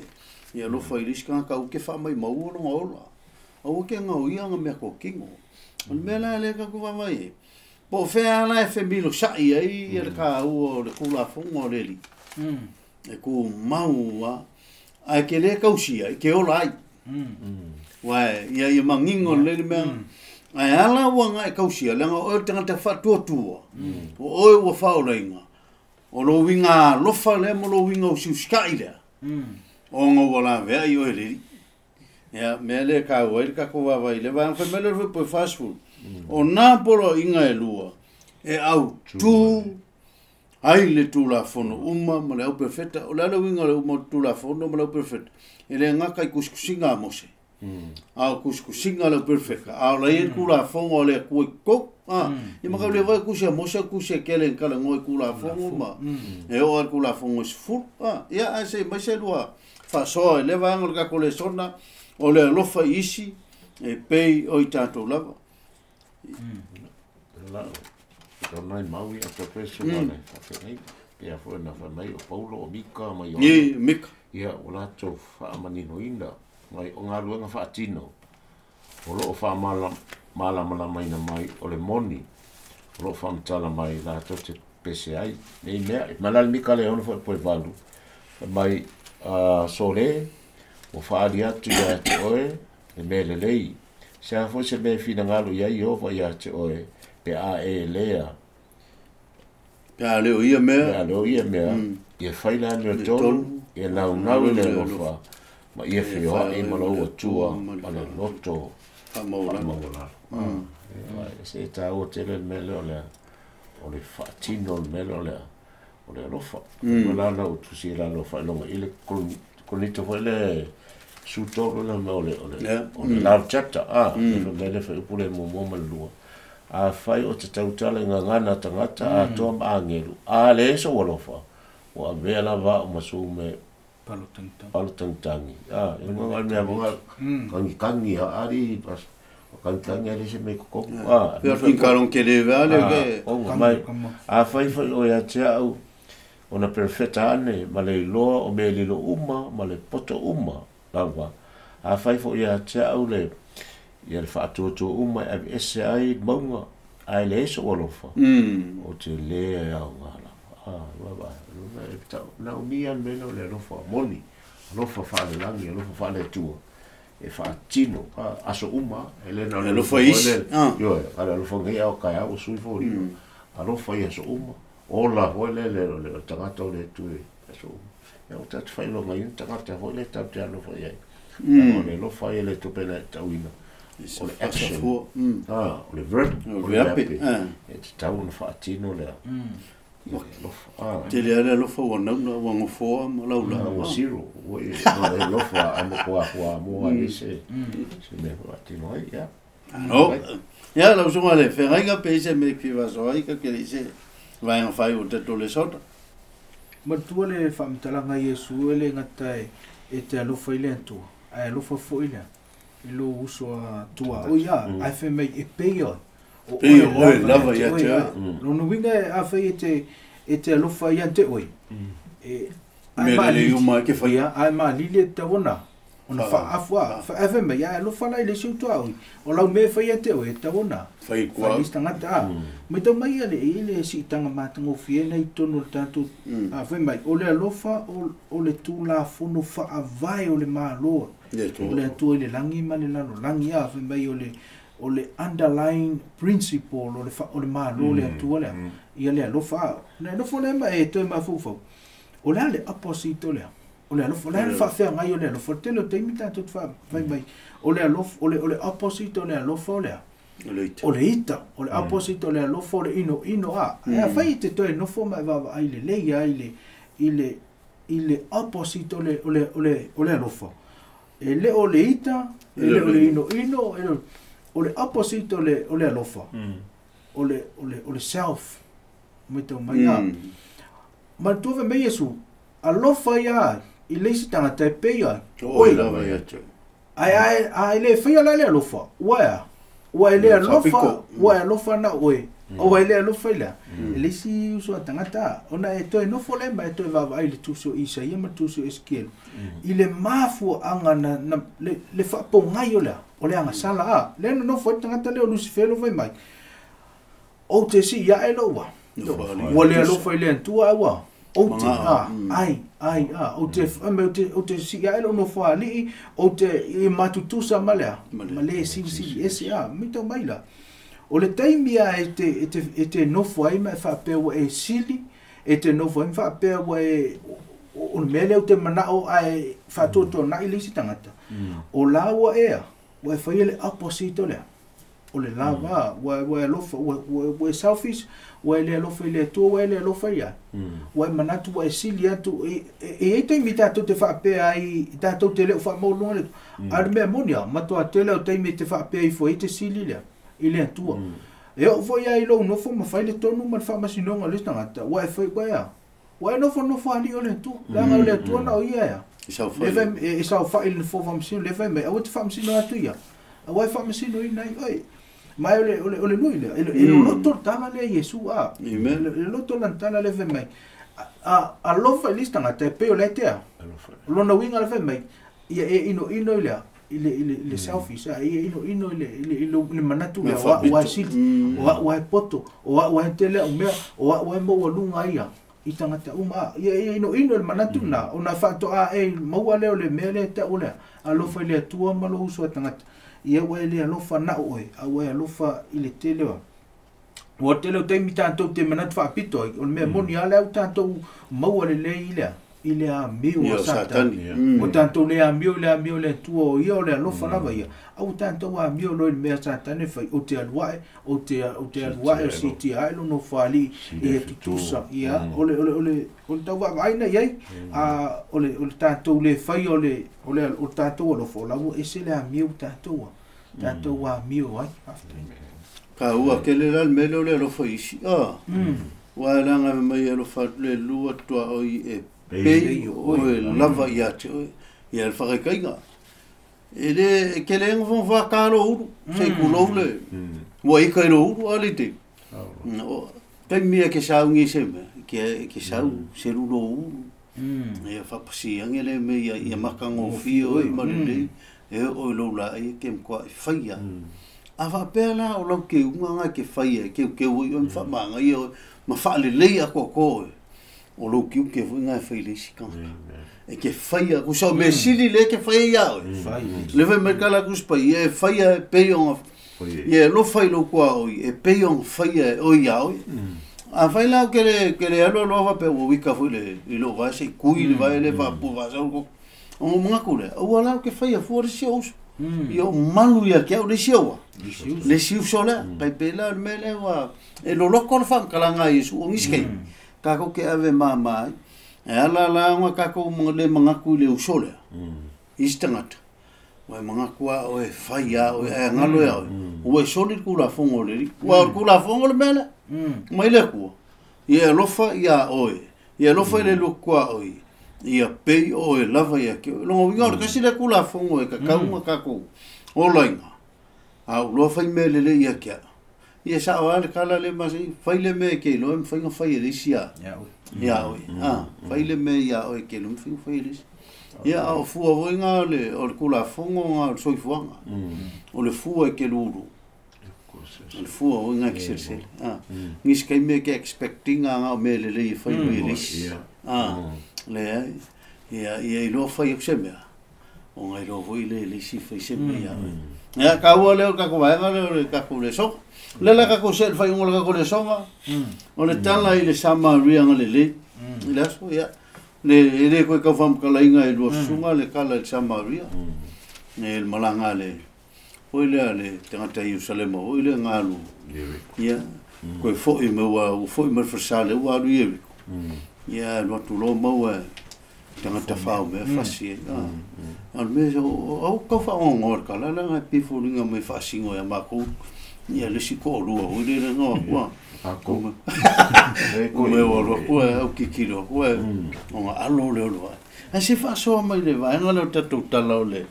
S1: E alofa i le isi tagata aua te faamaimaua lona ola. Aua te gaoia na mea totino. O le mea la lea tatou vaavaai ai, po o fea lava la e femilosai ai le taua o le Tulafono a le Alii, e tumau lava, ae te le tausia, e te ola ai. Aua ia ia manino lelei le mea, ae ala ua na e tausia, leaga o oe o le tagata faatuatua, o oe ua faaolaina, o lou uiga alofa lea ma lou uiga usiusitai lea, ona ua laveai oe e le Alii. Ia, mea lea e taua ai le tatou vaavaai i le vaega fai mai lea o le fuaiupu e 40, o nā poloaiga e lua e autu ai le Tulafono uma ma le auperofeta. O le a le uiga o le uma o le Tulafono ma le auperofeta? E le gata i tusitusiga a Mose, a o tusitusiga a le auperofeta, a o la e i ai le Tulafono a le Atua i totonu. Ia ma tau le vaai tusi a Mose, o tusi e tele na talanoa i Tulafono ma e oo lava i le Tulafono e 10. Ia, ae se i mai se lua faasoa i lea vaega o le tatou lesona, o le alofa i isi e pei o i tatou lava.
S2: O nai mau ia te pese ma le whawhengai. Pea foi na whai mai o Paulo, o Mika, ma Ioane.
S1: Ni, Mika.
S2: Ia, o latou faamaninoina mai o galuega faatino o loo faamalamalamaina mai o le moni o loo faamatala mai latou te pese ai nei mea. E mai la le Mika le ono foi poe valu, fai mai, sole, ua faaali atu ia te oe le mea lelei. Se a foi se mea e finagalo i ai Ieova ia te oe, pe a e lea.
S1: Pe a leo ia mea.
S2: Pe a leo ia mea, ia fai le amiotonu, ia naunau i le alofa, ma ia feoai ma lou Atua ma le loto faamaualalo. Se e taua tele le mea lea o le, o le faatino le mea lea o le, o le alofa. Ma la na ou tusi i lalo o faailoga i le Korinito foi le 13 le mea o le, o le, o le love chapter, le mea le fuaiupu le muamua ma le lua. Afai o te tautala i gagana tagata atoa ma agelu, a le sou alofa, ua avea lava au ma sou me Palo tangitangi. Ah, e nga mea nga kangi kangi ha ari pas kangi kangi ali se me koko. Ah,
S1: pe fin kalon ke le vale ke.
S2: O mai a fai fai o ia te au ona perfecta ane ma le iloa o me lilo uma ma le poto uma lava. A fai fo ia te au le ia le faatuatua uma e ave ese ai maunga ai le eso alofa. O te le au ngā lava. Ah, wa na umia me no le alofa moni. Alofa whaalelangi, alofa whaaletua. E whaatino, aso uma, e le na
S1: alofa isi.
S2: Ioe, ale alofa ngai au kai au sui fo lino. Alofa i aso uma. Ola hoi le le tangata o le tue aso uma. Ia o tatu whailo ngai tangata hoi le tau te alofa i ai. O le alofa i le tupena e tauina. O le action. O le verb. O le verb. E te tau na whaatino lea.
S1: Te le ale alofa ua nauna ua ngofoa ma laula.
S2: Ua zero. Ua e alofa a mo kua hua mua i se mea whaatino ai, ia.
S1: No, ia lau sunga le whengainga pe ise me ki vaso ai ka kere ise vaenga whai o te tole sota.
S3: Matua le whaamitalanga Iesu e le ngata e te alofa i le atua. Ai alofa fo i lea. I lo uso a tua. O ia, ai whai mai e pei oi.
S1: Pei oi lava ia te oi.
S3: Lona uiga a whai e te alofa ia te oi.
S1: Me le uma ke whai.
S3: Ai maalili e te ona. Ona whaafua. Whaafua mai ai alofa lai le siutua oi. O lau me whai ia te oi e te ona.
S1: Whai kua.
S3: Whai tangata a. Mai tau mai ale e le siitanga mātangofie nei tonu le tātou. A whai mai o le alofa o le tūlafono whaavae o le māloa. O le atua i le langi ma le lalo langi a whai mai o le o le underlying principle o le mālo le atua lea. Ia le alofa. Le alofa le ma e toe mafaufau. O le ale opposite o lea. O le alofa. O le ale whaafea ngai o le alofa. O tele o teimi tātou whai mai. O le alofa, o le opposite o le alofa o lea. O le ita. O le opposite o le alofa o le ino ino a. Ea whai te toe nofo mai wawa ai le leia i le opposite o le alofa. E le o le ita, e le o le ino ino, e le o le opposite o le alofa. O le self. Mai tau mai a. Ma tuwe me Iesu, alofa ia i leisi tangata e pei ai.
S1: Oi lava ia te.
S3: Ai le whaia la le alofa. Ua ea. Ua e le alofa, ua e alofa na oe. Ua e le alofa ila. E leisi uso a tangata. Ona e toe nofo le ma e toe wawa ai le tuso Isaia ma tuso Eskielu. I le mafua anga na le whapongai o lea. O le anga sala a. Le nofo e tangata leo Lucifero vai mai. O te si ia e loa. Ua le alofa i le antua ua. O te a, ai, ai, a. O te si ia e loa nofo alii. O te i matutusa ma lea. Ma le sili sili ese a. Mito mai la. O le taimia e te nofo ai ma e whaapea ua e sili. E te nofo ai ma whaapea ua e... O le mea leo te manao ai whaatotoa nai le isi tangata. O la ua ea. Ua e whaia le opposite o lea. O le lava, ua e alofa, ua e selfish, ua e le alofa i le atua, ua e le alofa ia. Ua e manatu, ua e sili atu, e e taimi tātou te whaapea ai, tātou te leo whaamaulunga le. A le mea moni a, matua te leo taimi te whaapea i fo e te sili lea, i le atua. E o fo ia i lou nofo, ma whai le tonu ma le whaamasinonga le tangata, ua e whai ua ea. Ua e nofo nofo ali o le atua, langa o le atua na o ia ea. E sau whai le nofo whamasino, le whai mai, aua te whamasino atu ia. Aua e whamasino i nai, oi. Mai o le lui lea, e loto tala lea Iesu a. E loto lan tala le mai. Alofa i lisi tangata e peo le tea. Lona winga le mai. Ia e ino ino i lea, i le selfish, ia ino ino i le manatu lea, o a sili, o a poto, o a tele o mea, o a maua lunga ia. I tangata uma, ia ino ino le manatu na, o na whaatoa e maua lea o le mea lea te o lea. Alofa i le atua ma lo uso a tangata. Ia ua e le alofa na oe, a ua e alofa i le tele wa. Ua tele o taimi tātou te manatu whaapito ai, o le mea moni ale au tātou maua le lei i lea, i le amio a Satani. O tātou le amio, le amio le atua o ia, o le alofa lava ia. Au tātou amio loi le mea Satani whai, o te aluae, o te aluae, o si te ae lono whaali, e tutusa, ia, o le tau waavaina iai, o le tātou le whai, o le tātou alofa, o lau ese le amio tātou, tātou amio ai.
S1: Ka ua kele la le mele o le alofa isi, a. Ua langa mai alofa le lua tua oi e Pei oe lava ia te oe. Ia le whakaikaiga. E le ke le ngo fa ka lo uru se ku lo le. Ua ika i lo uru a le te. Kai mea ke sau ngi se mea, ke sau se lu lo uru. Ia whapasi ange le me ia makangofie oe ma le lei. E o lo la e ke mkoa e whaia. A whapea la o lau ke unga ngai ke whaia, ke ke ui o mwha ia ma wha le lei a koa e. O lau ki uke fui ngai whai le isi kanga. E ke whaia, ku sau me sili le ke whaia ia oe. Le whai mai kala kuspa, e whaia e pei onga, ia lo whai lo kua oi, e pei onga whaia e oi ia oi. A whai lau ke le alo aloa whapea ua wika fui le i lo vai se kui le vai le whapu wha sau ko. O mga kule, ua lau ke whaia fua le si ouso. Ia o malu ia ke au le si aua. Le si uso lea, kai pela le mele ua, e loloko le whankalanga Yesu o ngisikei. Kako ke ave māmā, e ala la nga kako mga le mangaku le uso lea. Isi tangata. Ua e mangaku a oe whai a oe, e ngalo ia oe. Ua e soli kula fongo le ri. Ua kula fongo le mele. Mai le kua. Ia alofa ia oe. Ia alofa i le lukua oe. Ia pei oe lava ia ke. Longo winga o kasi le kula fongo e kakaunga kako. O lainga. A uloa whai mele le ia kia. Ia sa o ale kala le masi, whai le me ke lo, whai nga whai e isi ia. Ia oe. Whai le me ia oe ke lo, whai whai e isi. Ia o fua voi ngā le, o le kula fongo ngā o le soifuanga. O le fua e ke luru. O le fua voi ngā ki sele sele. Ngisi kai me ke expecting ngā o me le le i whai me e isi. Le ai, ia i loa whai o se mea. O ngai loa voi le le isi whai se mea ia oe. Ia kaua leo kako vaenga leo le kako le soka. Le la kako se whai ungo le kako le soka. O le tala i le Samaria nga le le. I le aso, ia. Le e le koe kau whamkalainga e lua sunga le kala i le Samaria. E le malanga le. Hoi lea le tangata i Yerusalema, hoi lea ngā alu. Ia. Koe foi me ua, foi me whasale ua alu i Eriko. Ia, no atu lo maua tangata whao mea whasi e. A le mea, au kau whaongo le kala, la ngai piforinga mai whaasingo ia mākou. Ia le si ko lua, hoi le le ngawa kua.
S2: Ako.
S1: Ko me wa lua kua, au kikilo kua, o ngā alo le olua. A se whaasoa mai le vaenga leo tatou tala o le,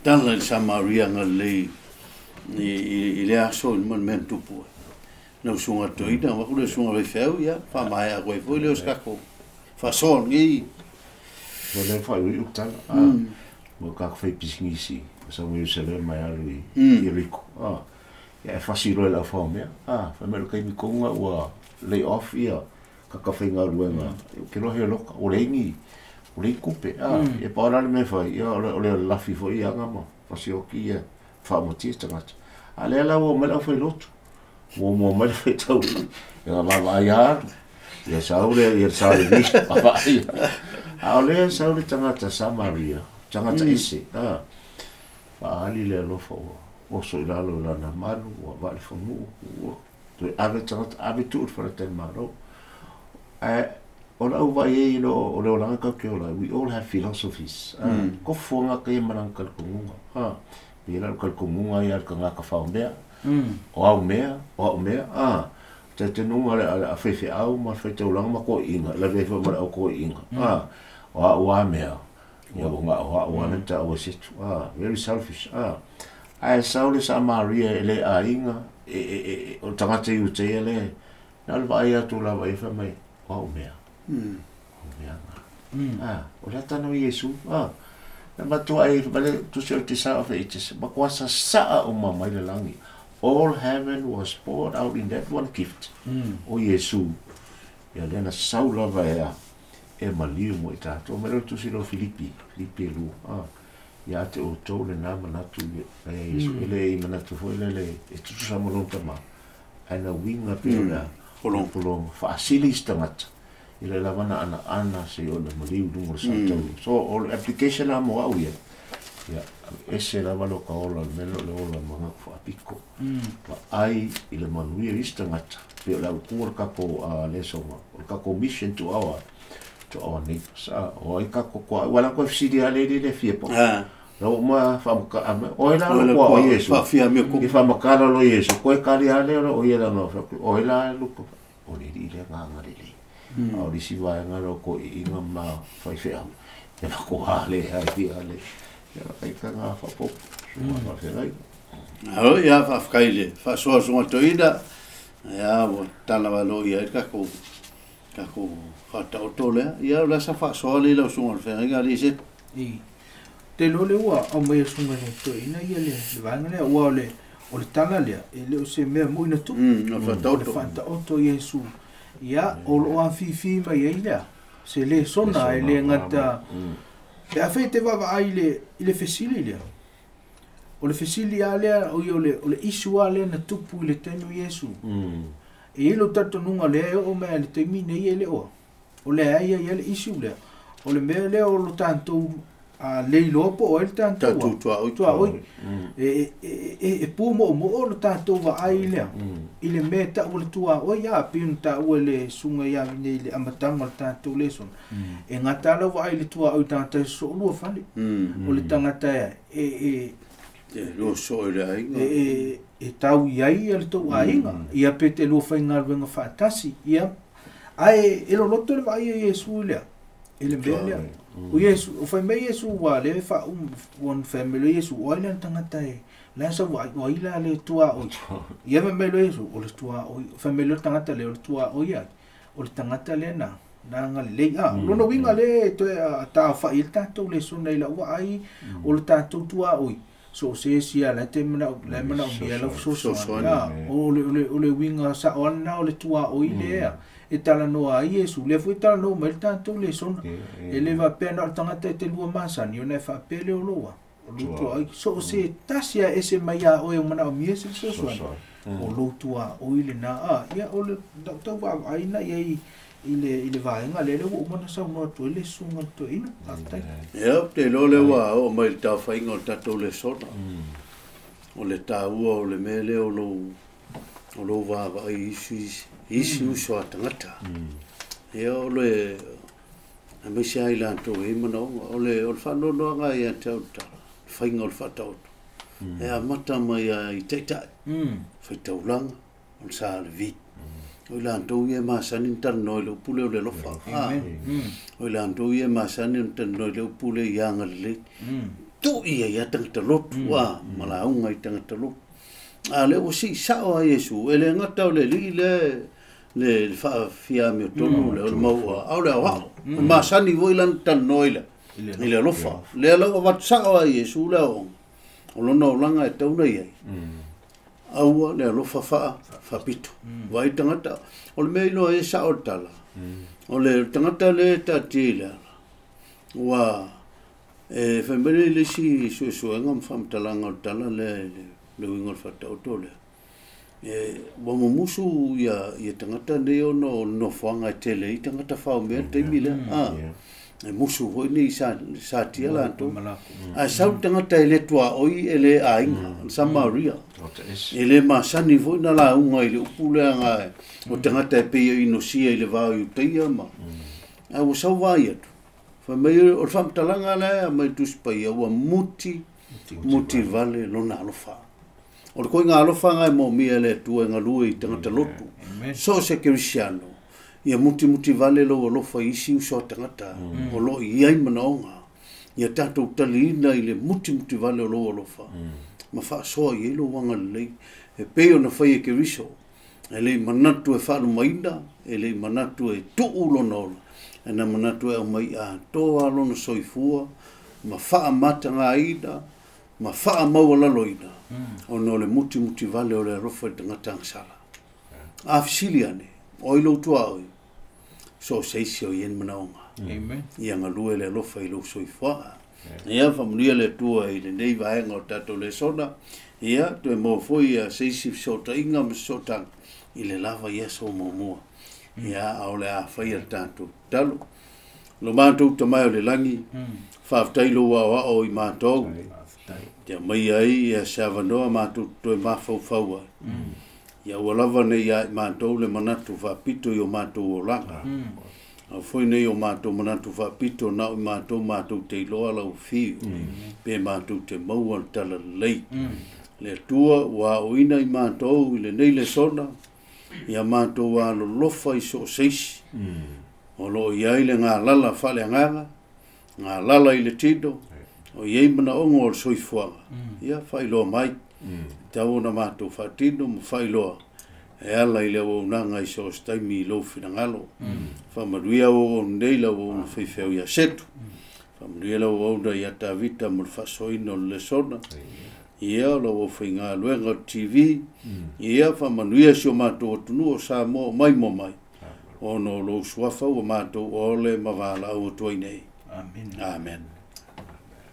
S1: tala i Samaria nga le i le aso i man men tupu. Nau sunga toina, waku le sunga vei whiau, ia, wha maea koe foi leo skako. Whaasoa ngi.
S2: O le whai ui uktala. Mo ka whai pisingisi. Sa mo Yerusalem mai alu i Yeriko. Ia e whasi roe lau whao mea. Whai mea kai mikonga ua lay off ia. Kaka whai ngā ruenga. Ke lohe loka. O le ingi. O le kupe. E pa ora le me whai. Ia o le lafi fo ia ngama. Whasi oki ia. Wha motia tangata. A lea lau o mai lau whai lotu. Ua mua mai le whai tau. Ia ngā vava ai haru. Ia saule, ia saule ni. Vava ai. A o lea saule tangata Samaria. Tangata ese. Whaali le alofa ua. Oso i lalo lana malu, ua wale whangu, ua. Toi ave tangata, ave tuur whara ten maro. O lau vai e ilo, o le olanga kau ke ola, we all have philosophies. Ko fuanga ka ia maranga kalkungunga. Pe la kalkungunga ia ka ngā ka whao mea. O au mea, o au mea. Te te nunga le a whewhe au, ma whai te ulanga ma ko inga. La whewhe ma le au ko inga. O au a mea. Ia o ngā o au a nenta au e setu. Very selfish. Ae saule Samaria e le a inga, e o tangata i ute ia le, nā le vai atu la vai wha mai, o au mea. O mea ngā. O le atana o Yesu. Na matua e vale tu se o te sa o te makuasa saa o mamai le langi. All heaven was poured out in that one gift. O Yesu. Ia lena sau lava ea e maliu mo i tātou. Mai leo tusi lo Filipi. Filipi e lua. Ia te o tō le nā manatu e Yesu. Ele i manatu foi le le e tutu sa mo lonta ma. Aina winga pe o lea. Polong. Whaasili isi tangata. I le lawana ana ana se o le maliu lungo le sa tau. So, o le application a mo au ia. Ia, ese lava lo ka ola, le melo le ola mga whaapiko. Wa ai i le manuia isi tangata. Pe o le au kua le kako le songa. O le kako mission to our neighbors. O ai kako kua, wala koe whisiri a le le fia po. Lau ma whamaka, o e la lo kua o Yesu. I whamakala lo Yesu. Koe kari a le o ia la no. O e la luko. O le ri le ngā ngā le le. A o lisi vaega lea o toeaiina ma faifeau, e matua le ai ia le ia taga faaopoopo susuga faafeagaiga.
S1: Alo ia faafetai le faasoa susuga toeaina, ia ua tala malo i ai le tatou faataoto lea. Ia o le asa faasoa lea i lau susuga o le feagaiga alii Seta.
S3: I te iloa lea ua aumai e le susuga i le toeaina ia le vaega lea, aua o le tala lea e le o se mea moi na tupu.
S1: O le
S3: faataoto. O le faataoto Iesu. Ia, o loo afifi mai ai lea se lesona e le gata pe afai te vaavaai i le fesili lea. O le fesili a lea, o le issue a lea na tupu i le taimi o Iesu. E i ai lou talitonuga lea e oo mai i le taimi nei e le oa. O lea ai ia le issue lea. O le mea lea o lo tatou le iloa po o ai le tatou tuaoi. E pu moomoo lo tatou vaai lea. I le mea tau o le tuaoi a pei ona taua e le susuga ia Vinei i le amataga o le tatou lesona. E gata lau vaai i le tuaoi tagata e soolua fale. O le tagata e
S1: lua soo i le aiga.
S3: E tau i ai ia le tou aiga. Ia pe te lua faigaluega faatasi. Ia ae e loloto le vaai a Iesu lea. I le mea lea. O Iesu, o fai mai Iesu ua le one family Iesu, o ai le tagata e la sa vai o ai la le tuaoi. Ia fai mai Iesu, o le tuaoi, fai mai le tagata le o le tuaoi ai. O le tagata le na nga lelei a. Lona uiga le toe taofai i le tatou lesona i lau vaai o le tatou tuaoi. So se sia la te mana la mana o mia lau fesoasoani. O le uiga sao ana o le tuaoi lea. E talanoa ai Iesu, lea foi talanoa mai le tatou lesona. E le faapea na o le tagata e te lua masani, ona e faapea lea o loa. O lou tuaoi, so se tasi a ese mai a oe o manaomia se fesoasoani. O lou tuaoi lena a. Ia o le tau vaavaai na i i le vaega lea ua uma ona saunoa atu ai le susuga i le toeaina. Faafetai.
S1: Ia, ou te iloa lea ua oo mai i le taofaiga o le tatou lesona. O le taua o le mea lea o lou vaavaai isi uso a tagata. Ia o le aemaise ai latou e i manaoga. O le faanoanoaga ia te au le tala, le faiga o le faataoto. E amata mai ai i taitai, faitaulaga, o le sa Levi. O i latou ia e masani na talanoa i le upu lea o le alofa. O i latou ia e masani na talanoa i le upu lea i agalelei. Tui ai a tagata lotu, ma lauga i tagata lotu. A lea ua sii sao a Iesu, e le gata o le alii lea le faafiamio tonu lea o le maua, a o le aoao. O masani foi lana talanoa i le alofa. Lea lau avatu sao a Iesu le aoaoga. O lona olaga e tauna i ai. Aua le alofa faapito. Vai tagata. O le mea iloa e sao le tala. O le tagata le taatia i le ala. Ua e fai mai le isi suesuega ma faamatalaga o le tala lea le uiga o le faataoto lea. E ua mumusu ia tagata nei ona o le nofoaga e tele ai tagata faomea le taimi lea. E musu foi nei sa tia latou. Ae sau le tagata e le tuaoi e le aiga, le Samaria. E le masani foi na lauga i le upu lea nga o tagata e pei e inosia i le vao i Utaia ma. Ae ua sau vai atu. Fai mai o le faamatalaga lea mai Tusi Paia ua muti vale lona alofa. O le koiga alofa ngai moomia e le Atua e galue i tagata lotu. So se kerisiano, ia muti vale lou alofa i isi uso a tagata o loo i ai manaoga. Ia tatou taliina i le muti vale o lou alofa. Ma faasoa i ai lou agalelei. E pei ona fai e Keriso. E le i manatu e faalumaina, e le i manatu e tuu lona ola. E na manatu e aumai atoa lona soifua, ma faamatagaina, ma faamaualaloina, ona o le muti vale o le alofa i le tagata agasala. A fesili ane, o ai lou tuaoi, so se isi o i ai manaoga. Ia galue le alofa i lou soifuaga. Ia faamanuia le Atua i lenei vaega o tatou lesona. Ia toe maua foi ia se isi fesootaiga ma fesootaga i le lava i aso muamua. Ia a o le a faia le tatou tatalo. Lo matou tamai o le lagi, faafetai lou aoao i matou. Te aumai ai ia se avanoa matou toe mafaufau ai. Ia ua lava nei ia i matou le manatu faapito i o matou olaga. Au foi nei o matou manatu faapito na o i matou matou te iloa lau fiu. Pe matou te maua le talalelei. Le Atua ua aoina i matou i lenei lesona. Ia matou alolofa i so o se isi. O lo o i ai le galala faaleagaga, galala i le tino, o i ai manaoga o le soifuaga, ia faailoa mai. Tatau ona matou faatino ma faailoa e ala i le auaunaga i so o se taimi i lou finagalo. Faamanuia au auauna nei lau auauna faifeau ia Setu. Faamanuia lau auauna ia Tavita mo le faasoaina o le lesona. Ia, o lau aufaigaluega o le TV. Ia, faamanuia si o matou atunuu o Samoa o mai ma mai. Ona o lou suafa ua matou ole ma valaau atu ai nei.
S3: Amen.
S1: Amen.